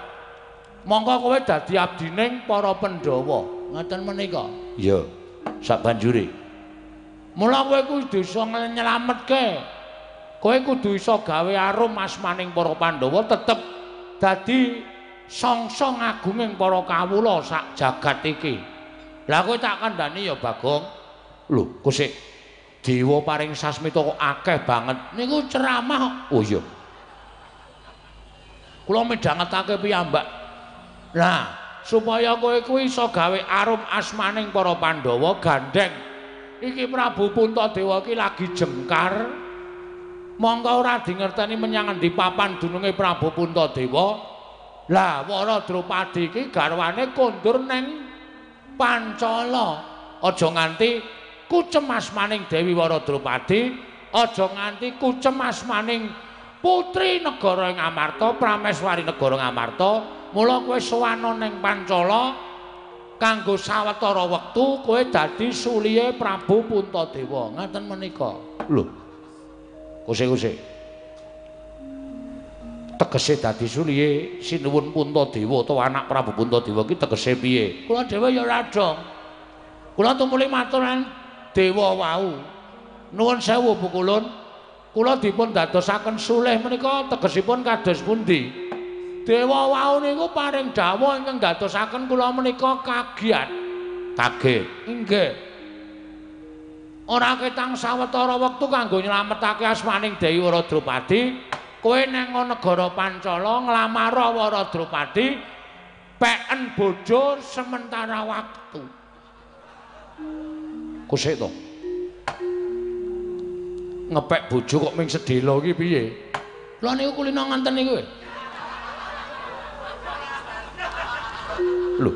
Mongko kowe dadi abdining para Pandhawa. Ngaten menika. Iya. Sabanjure. Mula kowe kudu iso nyelametke. Kowe kudu iso gawe arum asmaning para Pandhawa tetep dadi songsong agunging para kawula sak jagat iki. Lah kowe tak kandhani ya Bagong. Lho, kok sik dewa paring sasmita kok akeh banget. Niku ceramah. Oh iya. Kula midhangetake piyambak. Lah, supaya kowe kuwi iso gawe arum asmaning para Pandhawa gandheng. Iki Prabu Puntadewa iki lagi jengkar. Mongko ora dingerteni menyang endi papan dununge Prabu Puntadewa. Lah, Wara Drupadi iki garwane kondur neng Pancala. Aja nganti kucem asmaning Dewi Wara Drupadi, aja nganti kucem asmaning putri negara Ngamarta, Prameswari negara Ngamarta. Mula kowe sowana ning Pancala kanggo sawetara wektu kowe dadi sulihe Prabu Puntadewa. Ngaten menika. Lho. Kuse-kuse. Tegese dadi sulihe Sinuwun Puntadewa utawa anak Prabu Puntadewa ki tegese piye? Kula dhewe ya ora dong. Kula tumuli matur dewa wau. Nuwun sewu Pukulun. Kula dipun dadosaken sulih menika tegesipun kados pundi? Dewa wau niku paring dawuh ingkang dadosaken kula menika kagiat. Kaget. Inggih. Ora ketang sawetara wektu kanggo nyelametake asmaning Dewi Wara Drupadi, kowe nang negara Pancala nglamar Wara Drupadi peken bojo sementara waktu. Kusik to. Ngepek bojo kok ming sedhela iki piye? Kula niku kulino nganten niku. Lho,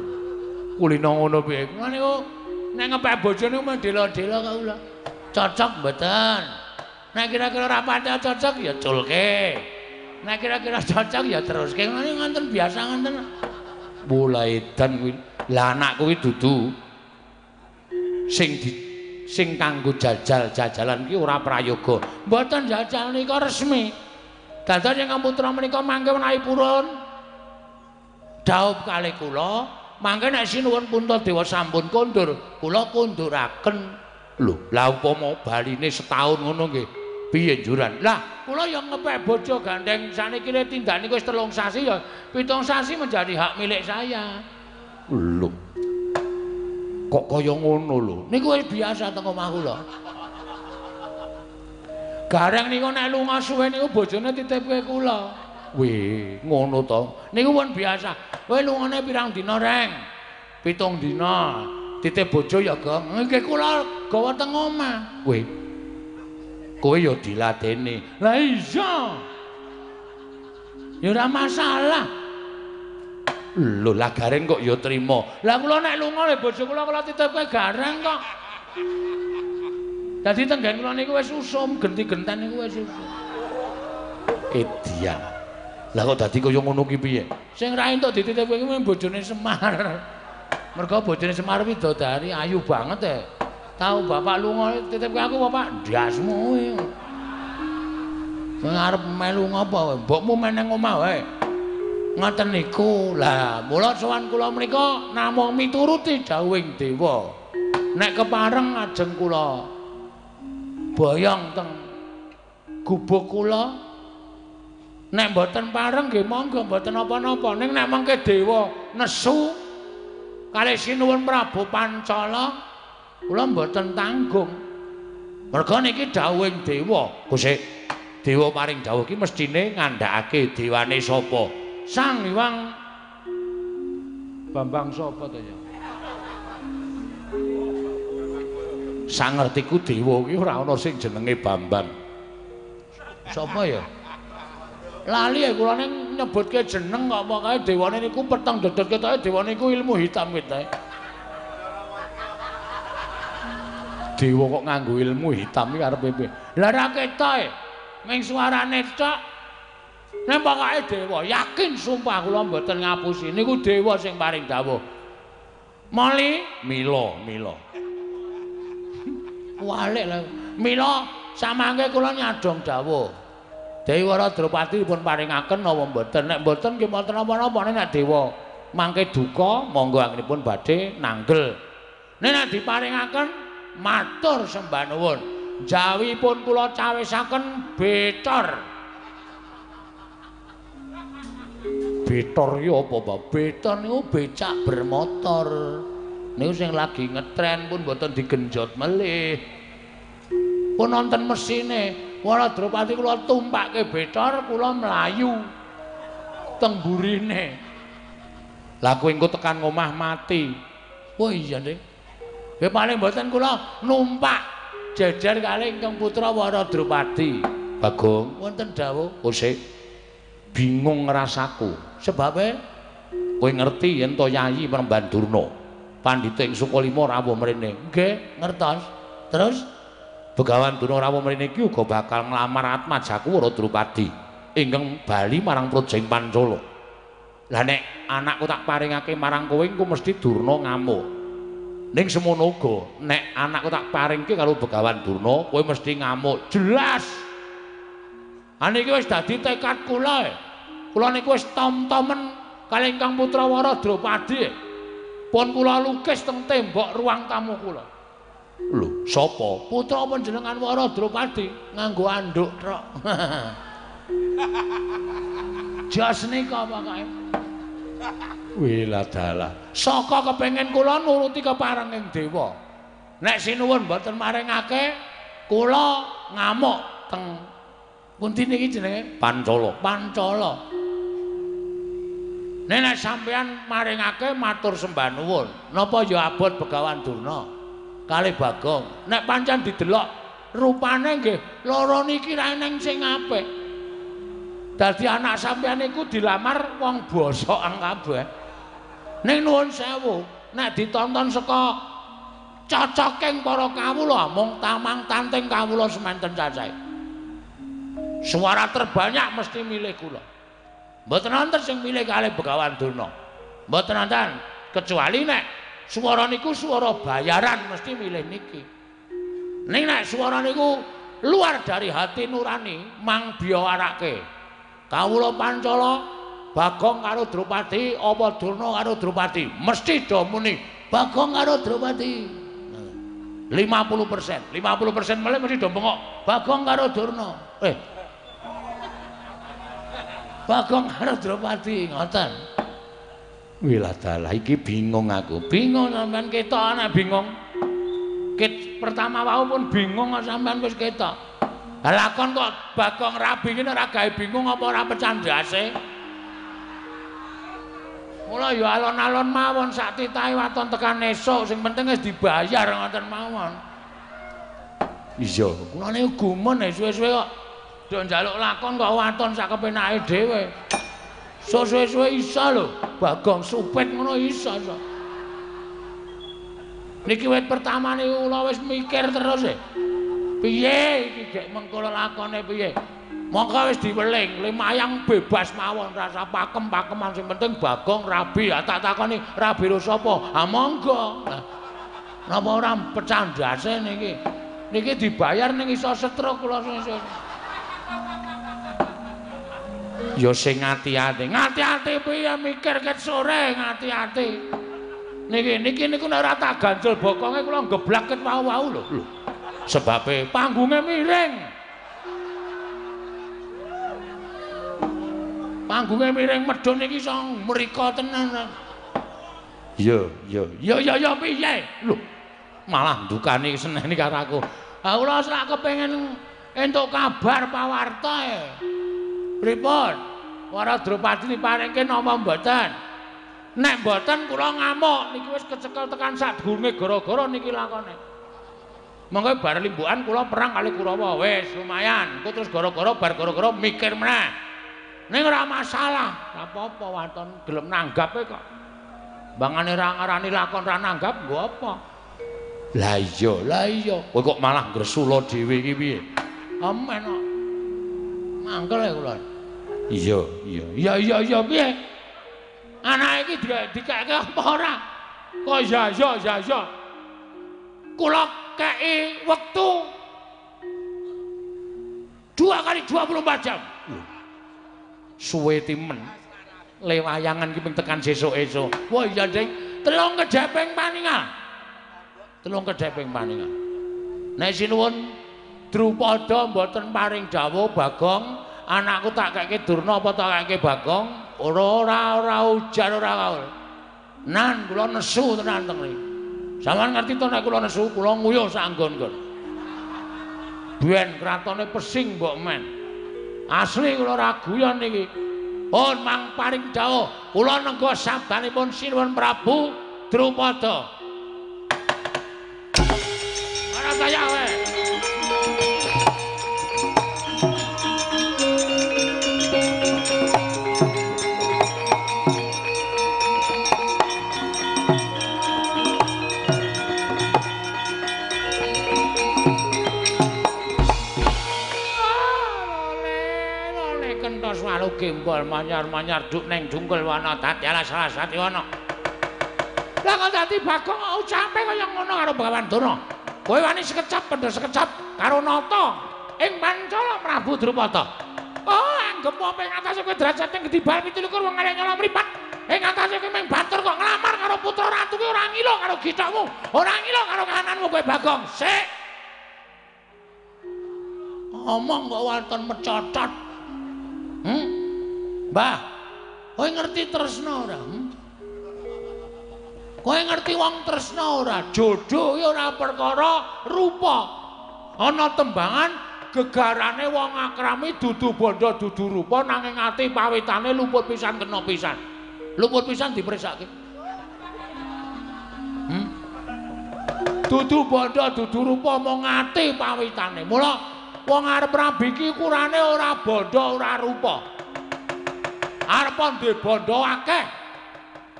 kulino ngono piye? Kula niku nek ngepek bojo niku mung dela-dela kok kula. Cocok mboten? Nek kira-kira ora pati cocok ya culke. Nek kira-kira cocok ya teruske. Ngene nganten biasa nganten. Mulai edan kuwi. Lah anakku kuwi dudu sing di sing kanggo jajal-jajalan ki ora prayoga. Mboten jajal nika resmi. Dados ingkang putra menika mangke menawi purun dhaup kalih kula, mangke nek Sinuwun Puntadewa sampun kondur, kula konduraken. Lho, lah upama baline setahun ngono nggih, piye njuran? Lah, kula ya ngepek bojo gandeng saniki le tindak niku wis 3 sasi ya, 7 sasi menjadi hak milik saya. Lho. Kok kaya ngono lho? Niku wis biasa teng omah kula. Gareng niku nek lunga suwe niku bojone titipke kula. Wih, ngono to. Niku pun biasa. Kowe lungane pirang dina, Reng? 7 dina. Titip bojo ya, Gong. Nggih kula gawa teng omah. Wih. Kowe ya diladeni. Lah iya. Ya ora masalah. Lho lah Gareng kok ya trima. Lah kula nek lunga le bojo kula kula titipke Gareng kok. Dadi tenggen kula niku wis usum, genti-genten niku wis usum. Edian. Lah kok dadi kaya ngono ki piye? Sing ra entuk dititipke kuwi bojone Semar. Mergo bojone Semar widodari ayu banget e. Tau bapak lunga titipke aku bapak ndasmu kuwi. Sing arep melu ngopo? Mbokmu meneng omah wae. Ngoten niku. Lah mula sowan kula menika namung mituruti dawuhing dewa. Nek kepareng ajeng kula boyong teng gubuk kula. Nek mboten pareng nggih monggo mboten napa-napa. Ning nek mengke dewa nesu kalih Sinuwun Prabu Pancala kula mboten tanggung. Merga niki dawuhing dewa. Gusti, dewa paring dawuh iki mestine ngandhakake dewane sapa? Sang Hyang Bambang sapa to ya? Sangertiku dewa iki ora ana sing jenenge Bambang. Sapa ya? Lali ya kula ning nyebutke jeneng kok pokoke dewane niku peteng dodot ketoke dewane niku ilmu hitam ketoke. Dewa kok nganggo ilmu hitam iki arepe piye? Lah ora ketoke. Ming suarane tok. Nek pokoke dewa yakin sumpah kula mboten ngapusi niku dewa sing paring dawuh. Moli mila mila. Walik lho. Mila samangke kula nyadong dawuh. Dewi Wara Drupadi pun paringaken napa mboten? Nek mboten nggih mboten napa-napa. Nek dewa mangke duka monggo anggenipun badhe nanggel. Nek nek diparingaken matur sembah nuwun. Jawipun kula cawisaken betor. Betor iki apa, Pak? Betor niku becak bermotor. Niku sing lagi ngetren pun mboten digenjot melih. Pun nonton mesine. Wara Drupadi kula tumpake betor, kula mlayu teng burine. Lah kowe engko tekan omah mati. Oh iya, Dik. Nggih paling mboten kula numpak jejer kalih ingkang putra Wara Drupadi. Bagong, wonten dawuh. Oh sik. Bingung rasaku. Sebabe kowe ngerti yen to Yayi Premban Durna, pandhita ing Sukalima rawuh mrene. Nggih, ngertos. Terus Begawan Durna rawuh mrene iki uga bakal nglamar atmajaku Wara Drupadi ingkang bali marang Praja ing Pancala. Lah nek anakku tak paringake marang kowe engko mesti Durna ngamuk. Ning semono uga nek anakku tak paringke karo Begawan Durna kowe mesti ngamuk. Jelas. Ha niki wis dadi tekad kula. Kula niku wis tom-tomen kalih ingkang putra Wara Drupadi. Pun kula lukis teng tembok ruang tamu kula. Lho, sapa? Putra panjenengan Wara Drupadi nganggo anduk trok. Jos nika pokoke. Wiladalah. Saka kepengin kula nuruti keparenging dewa. Nek sinuwun mboten maringake, kula ngamuk teng pundi niki jenenge? Pancala. Pancala. Nek nek sampeyan maringake matur sembah nuwun. Napa ya abot Begawan Durna? Kalih Bagong. Nek pancen didelok rupane nggih loro niki ra eneng sing apik. Dadi anak sampeyan niku dilamar wong bosokan kabeh. Ning nuwun sewu, nek ditonton saka cocoking para kawula mung tamang tanting kawula semanten cacahe. Suara terbanyak mesti milih kula. Mboten wonten sing milih kalih Begawan Durna. Mboten wonten, kecuali nek suara niku suara bayaran mesti milih niki. Ning nek suara niku luar dari hati nurani mang biyawarake. Kawula Pancala Bagong karo Drupadi apa Durna karo Drupadi mesti do muni Bagong karo Drupadi. 50%, 50% melih mesti do bengok Bagong karo Durna. Bagong karo Drupadi ngoten. Wiladalah iki bingung aku. Bingung sampean ketok anak bingung. Ket pertama wau pun bingung kok sampean wis ketok. Lah lakon kok Bagong rabi ngene ora gawe bingung apa ora pecah ndase. Mula ya alon-alon mawon sak titahe waton tekan esuk sing penting wis dibayar ngoten mawon. Iya, kula niku gumun suwe-suwe kok do njaluk lakon kok waton sak kepenake dhewe. Suwe-suwe iso lho, Bagong supit ngono iso. Niki wit pertama niku kula wis mikir terus e. Piye iki gek mengko lakone piye? Mongko wis diweling, limayang bebas mawon rasa pakem-pakeman sing penting Bagong rabi. Ah tak takoni rabi ro sapa? Ah monggo. Napa ora pecah ndase niki? Niki dibayar ning iso stroke kula sesuk. Ya sing ati-ati. Ngati-ati piye mikir ket sore ngati-ati. Niki niki niku nek ora tak ganjel bokonge kula geblak ket wau-wau lho. Lho. Sebabe panggunge miring. Panggunge miring medhun iki iso mriko tenan. Iya, iya. Ya ya ya piye? Lho. Malah ndukani seneni karo aku. Ha kula sak kepengin entuk kabar pawarta e. Pripun? Para Drupadi diparingke napa mboten? Nek mboten kula ngamuk niki wis kecekel tekan sadurunge gara-gara niki lakone. Monggo bar limbukan kula perang kali Kurawa wis lumayan. Engko terus gara-gara bar gara-gara mikir meneh. Ning ora masalah, ora apa-apa waton gelem nanggape kok. Bangane ra ngarani lakon ra nanggap nggo apa? Lah iya, lah iya. Kowe kok malah ngresula dhewe iki piye? Amen kok. Mangkel ya kula. Iya, iya. Iya, iya, iya piye? Anake iki dikeke apa ora? Kok ya ya ya ya. Kula kei wektu 2 kali 24 jam. Suwe timen. Le wayangan ki ping tekan sesuk-esuk. Wah iya, Ding. Telung kedheping paningal. Telung kedheping paningal. Nek sinuwun Drupada mboten paring dawuh Bagong, anakku tak keke Durna apa tak keke Bagong? Ora ora ora ujar ora kaul. Nan kula nesu tenan teng mriki. Sampeyan ngerti to nek kula nesu, kula nguyuh sak nggon-nggon. Ben kratone pesing mbok men. Asli kula ora guyon niki. Pun mang paring dawuh, kula nengga sabdanipun Sinuwun Prabu Drupada. Ora kaya kowe. Gembol manyar-manyar duk neng dungkul wana dadi alas alas dadi wana. Lah kok dadi Bagong ucape kaya ngono karo Begawan Durna. Kowe wani sekecap pendha sekecap karo nata ing Pancala Prabu Drupada. Oh, anggep apa ing atase kowe derajate gedhi bal 27 wong arek nyolong mripat. Ing atase kowe mung batur kok nglamar karo putra ratu kuwi ora ngilo karo githokmu, ora ngilo karo kahananmu kowe Bagong. Sik. Omong kok wonten mecocot. Mbah, kowe ngerti tresna ora? Kowe ngerti wong tresna ora? Jodoh ya ora perkara rupa. Ana tembangan gegarane wong akrami dudu bondo dudu rupa nanging ati pawitane luput pisan kena pisan. Luput pisan dipresake. Dudu bondo dudu rupa mung ati pawitane. Mula wong arep rabi iki ukurane ora bondo ora rupa. Arep duwe bondo akeh.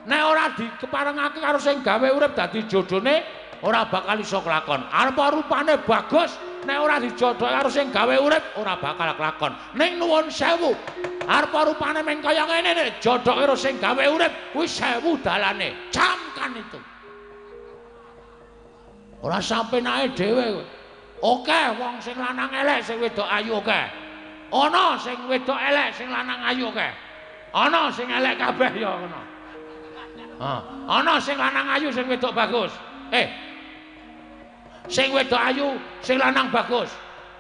Nek ora dikeparengake karo sing gawe urip dadi jodhone ora bakal iso kelakon. Arep rupane bagus, nek ora dijodhoke karo sing gawe urip ora bakal kelakon. Ning nuwun sewu, arep rupane meng kaya ngene nek jodhoke karo sing gawe urip kuwi sewu dalane. Camkan itu. Ora sampenake dhewe kowe. Oke, wong sing lanang elek sing wedok ayu oke. Ana sing wedok elek sing lanang ayu oke. Ana sing elek kabeh ya ngono. Ana sing lanang ayu sing wedok bagus. Sing wedok ayu sing lanang bagus.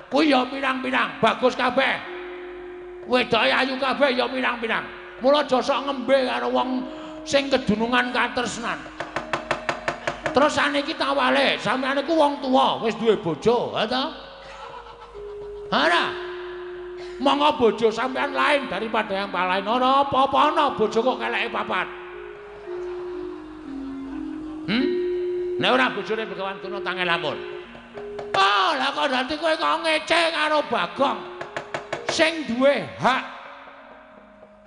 Kuwi ya pirang-pirang bagus kabeh. Wedoke ayu kabeh ya pirang-pirang. Mula aja sok ngembe karo wong sing kedunungan katresnan. Terus saniki tawale, sampeyan iku wong tuwa, wis duwe bojo, ha ta? Ora. Monggo bojo sampeyan lain daripada yang lain. Ora apa-apa ana bojo kok keleke papat. Nek ora bojone Begawan Durna tangel lamun. Oh, lah kok dadi kowe kok ngece karo Bagong sing duwe hak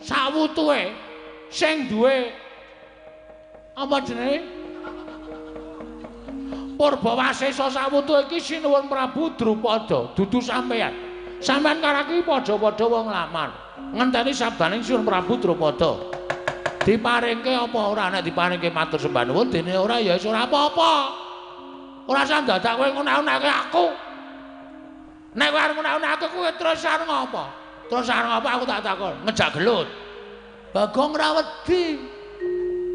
Sawutuhe sing duwe apa jenenge? Purbawasesa sawutuhe iki Sinuwun Prabu Drupada, dudu sampeyan. Sampeyan karo aku padha-padha wong lamar. Ngenteni sabdaning Sinuwun Prabu Drupada. Diparingke apa ora? Nek diparingke matur sembah nuwun, dene ora ya wis ora apa-apa. Ora usah dadak kowe ngunek-unekke aku. Nek kowe arep ngunek-unekke aku kowe terus arep ngopo? Terus arep ngopo aku tak takon? Ngejak gelut. Bagong ora wedi.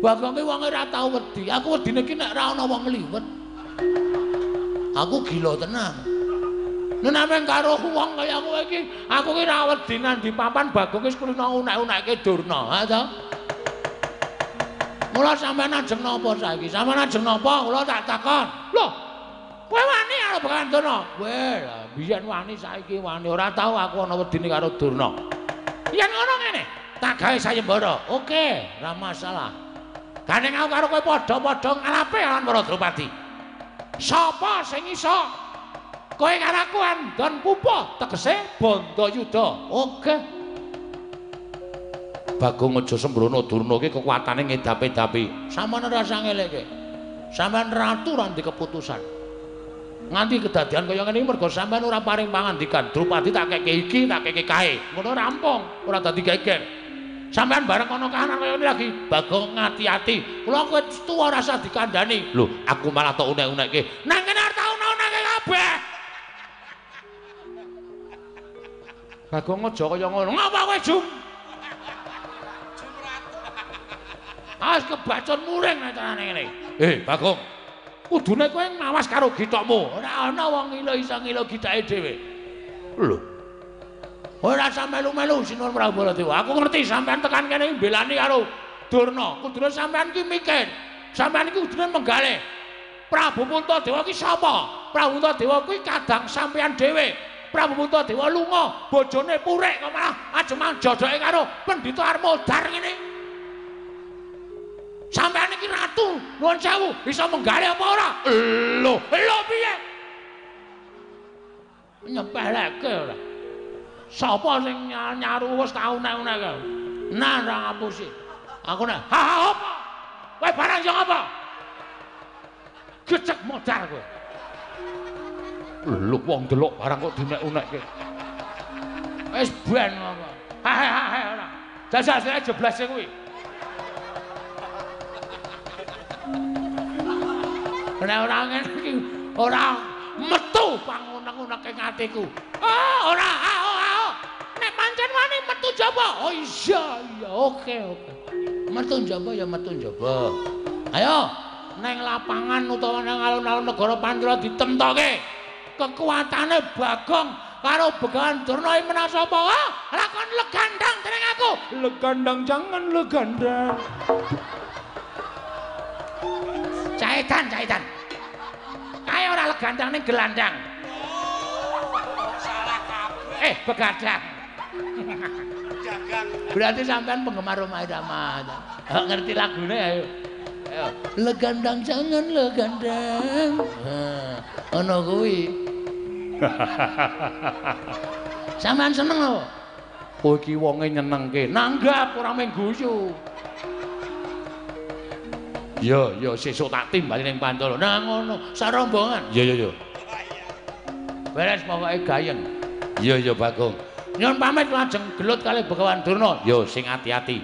Bagong ki wong ora tau wedi. Aku wedine ki nek ora ana wong liwet. Aku gila tenan. Nek nang karo wong kaya kowe iki, aku ki ora wedi nang di papan Bagong wis kulino unek-unekke Durna, ha ta? Mula sampeyan ajeng napa saiki? Sampeyan ajeng napa? Kula tak takon. Lho, kowe wani karo Begawan Durna? Kowe lah biyen wani saiki wani. Ora tau aku ana wedine karo Durna. Yen ngono ngene, tak gawe sayembara. Oke, ora masalah. Gandeng aku karo kowe padha-padha ngalape lawan para Drupadi. Sapa sing iso? Kowe karo aku andon pupa, tegese Bandayuda. Oke. Bagong aja sembrono, Durna iki kekuatane ngedapi-dapi. Sampeyan ora usah ngeleke. Sampeyan ratu ora ndek keputusan. Nganti kedadian kaya ngene iki mergo sampeyan ora paring pangandikan. Drupadi tak keke iki, tak keke kae. Ngono rampung, ora dadi geger. Sampeyan bareng ana kahanan kaya ngene lagi, Bagong ngati-ati. Kula kowe tuwa ora usah dikandhani. Lho, aku malah tok unek-unekke. Nang kene arep tak unek-unekke kabeh. Bagong aja kaya ngono. Ngapa kowe jum? Awas kebacon muring nek carane ngene. Bagong. Kudune kowe ngawas karo githokmu. Ora ana wong ngilo iso ngilo githake dhewe. Lho. Ora usah melu-melu Sinuwun Prabu Baladewa. Aku ngerti sampean tekan kene mbelani karo Durna. Kudune sampean ki mikir. Sampean iki kudune menggalih. Prabu Puntadewa ki sapa? Prabu Puntadewa kuwi kadang sampean dhewe. Prabu Puntadewa lunga, bojone purik kok malah ajeng jodoke karo Pendhita Armodar ngene. Sampeyan iki ratu, nuwun sewu, bisa menggalih apa ora? Lho, lho piye? Nyepeleke ora. Sapa sing nyaru wis tau unek-unek. Nah, ora ngapusi. Aku nek, ha ha apa? Kowe barang yo apa? Gecek modar kowe. Lho wong delok barang kok diunek-unekke. Wis ben apa? Ha ha ha ora. Jajal jeblase kuwi. Nek ora ngene iki ora metu pangunek-uneke atiku. Oh, ora, ah. Nek pancen wani metu jaba. Oh iya, iya, oke, oke. Metu jaba ya metu jaba. Ayo, neng lapangan utawa nang alun-alun negara Pancala ditemtoke. Kekuatane Bagong karo Begawan Durna menang sapa? Ah, lakon legandang dening aku. Legandang jangan legandang. Caitan, caitan. Kae ora legandang ning gelandang. Salah kabeh. Begadang. Dagang. Berarti sampean penggemar Rhoma Irama. Ngerti lagune ayo. Ayo. Legandang jangan legandang. Ngono kuwi. Sampean seneng lho. Kowe iki wonge nyenengke. Nanggap ora mung guyu. Ya, ya sesuk tak timbali ning Pancala. Nah ngono, sak rombongan. Ya, ya, ya. Beres pokoke gayeng. Ya, ya Bagong. Nyuwun pamit lajeng gelut kalih Begawan Durna. Ya, sing ati-ati.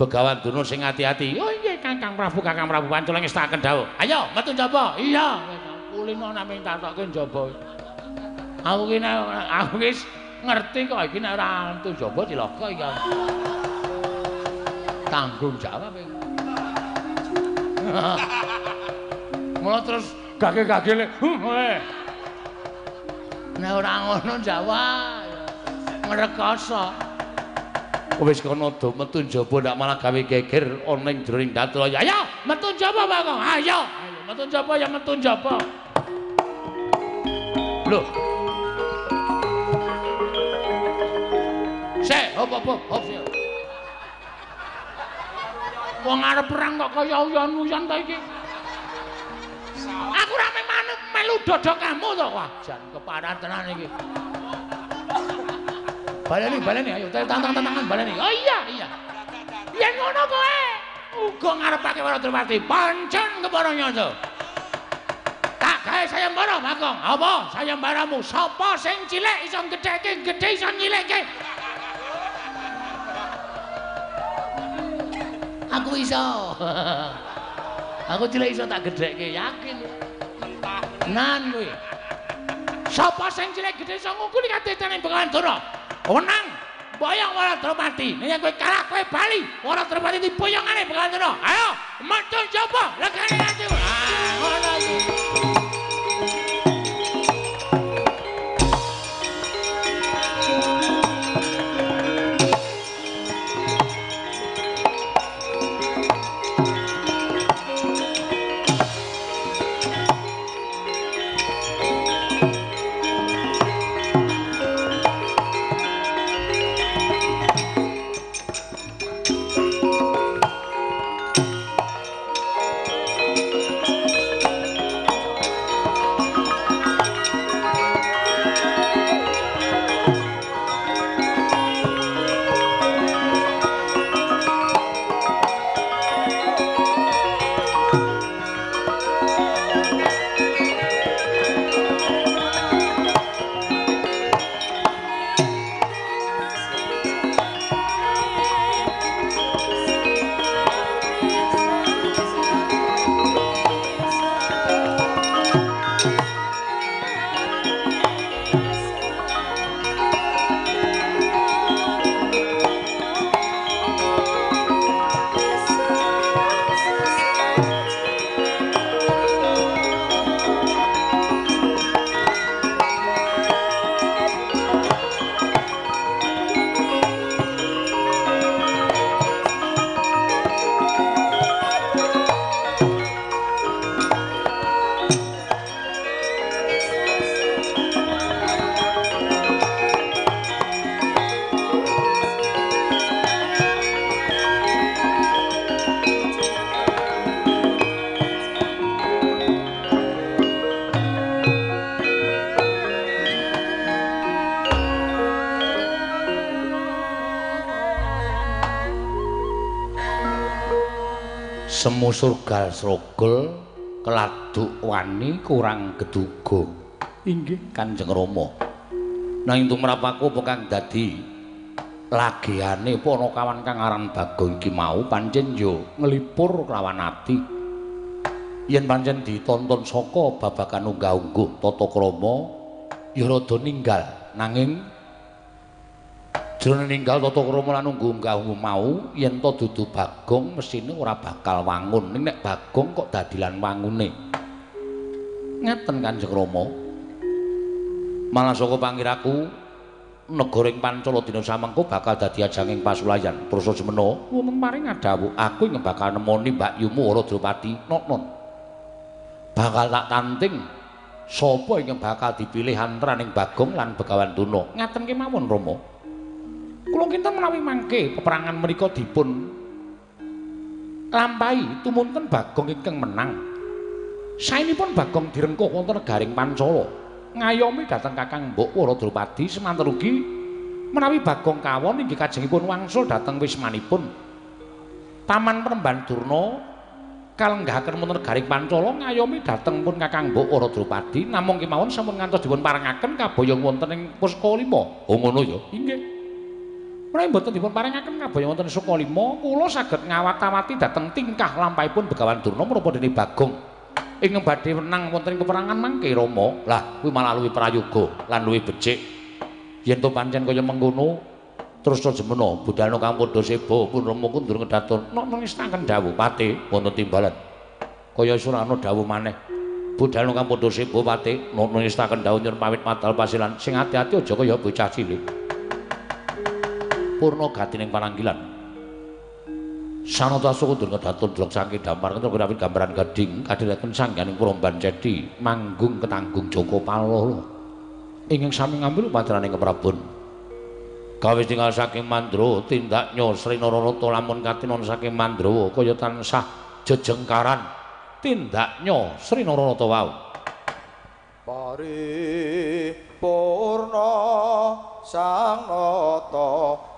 Begawan Durna sing ati-ati. Oh iya Kakang Prabu, Kakang Prabu Pancala ngestakaken dawuh. Ayo metu njaba. Iya, kulino namung tatokke njaba. Aku ki aku wis ngerti kok iki nek ora metu njaba cilaka iki. Tanggung jawab iki. Mula terus gage-gagele. Nek ora ngono Jawa ngrekoso. Wis kono do metu njaba ndak malah gawe geger ana ing jroning datraya. Ayo metu njaba Bagong. Ayo, ayo metu njaba ya metu njaba. Lho. Sik, hop hop hop. Wong arep perang kok kaya uyon-uyon ta iki. Aku ora melu dodok kamu to. Wah, jan keparan tenan iki. Baleni, baleni, ayo tantang-tantangan baleni. Oh iya, iya. Yen ngono kowe uga ngarepake Wara Drupadi, pancen kepara nyata. Tak gawe sayembara, Bagong. Apa sayembaramu? Sapa sing cilik iso gedheke, gedhe iso nyilikke? Aku iso. Aku cilik iso tak gedhekke, yakin. Nan kuwi. Sapa sing cilik gedhe iso ngungkuli katetane Begawan Durna? Wenang boyong Wara Drupadi. Nek kowe kalah kowe bali. Wara Drupadi diboyongane Begawan Durna. Ayo, metu coba legane atimu. Ah, ngono iki. Semu surgal srogol keladuk wani kurang geduga. Inggih Kanjeng Rama. Nanging tumrap aku apa kang dadi lageane panakawan kang aran Bagong iki mau pancen yo nglipur kelawan ati. Yen pancen ditonton saka babagan unggah-ungguh tata krama ya rada ninggal, nanging jroning ninggal tata krama lan unggah-ungguh mau yen to dudu Bagong mesine ora bakal wangun. Ning nek Bagong kok dadilan wangune. Ngaten Kanjeng Rama. Malah saka pangiraku negara ing Pancala dina samengko bakal dadi ajanging pasulayan. Prasa semena wonten paring adhawuh aku ing bakal nemoni mbakyumu Wara Drupadi noknon. Bakal tak tanting sapa ingkang bakal dipilih antaraning Bagong lan Begawan Durna. Ngaten kemawon Rama. Kula kinten menawi mangke peperangan menika dipun lampahi tumunten Bagong ingkang menang. Saenipun Bagong direngkuh wonten negaring Pancala, ngayomi dhateng Kakang Mbok Wara Drupadi. Semanten ugi menawi Bagong kawon inggih kajengipun wangsul dhateng wismanipun Taman Peremban Durna kalenggahaken wonten negaring Pancala ngayomi dhateng pun Kakang Mbok Wara Drupadi. Namung kemawon sampun ngantos dipun parengaken kaboyong wonten ing Pusaka Lima. Oh ngono ya? Inggih. Menawi mboten dipun parengaken kaboyong wonten Sukalima, kula saged ngawat-awati dhateng tingkah lampahipun Begawan Durna menapa dene Bagong ingkang badhe menang wonten ing peperangan mangke Rama. Lah kuwi malah luwih prayoga lan luwih becik. Yen to pancen kaya mengkono terus jemena budalna kang padha seba pun Rama kundur ngedaton nok ngistaken dawuh pate wonten timbalan. Kaya ora ana dawuh maneh. Budalna kang padha seba pate nok ngistaken dawuh nyuwun pamit madal pasilan. Sing ati-ati aja kaya bocah cilik. Purna gatining pananggilan. Sanata sukundur ngedaton delok saking damar kentur kuwi gambaran gading kadhiraken sangganing Puromban Cedi manggung ketanggung Joko Palolo ingkang sami ngambil upacarane keprabon. Kawis tinggal saking Mandra tindaknya Sri Nararata lamun katinon saking Mandrawa kaya tansah jejengkaran tindaknya Sri Nararata wau. Paripurna Sang Nata.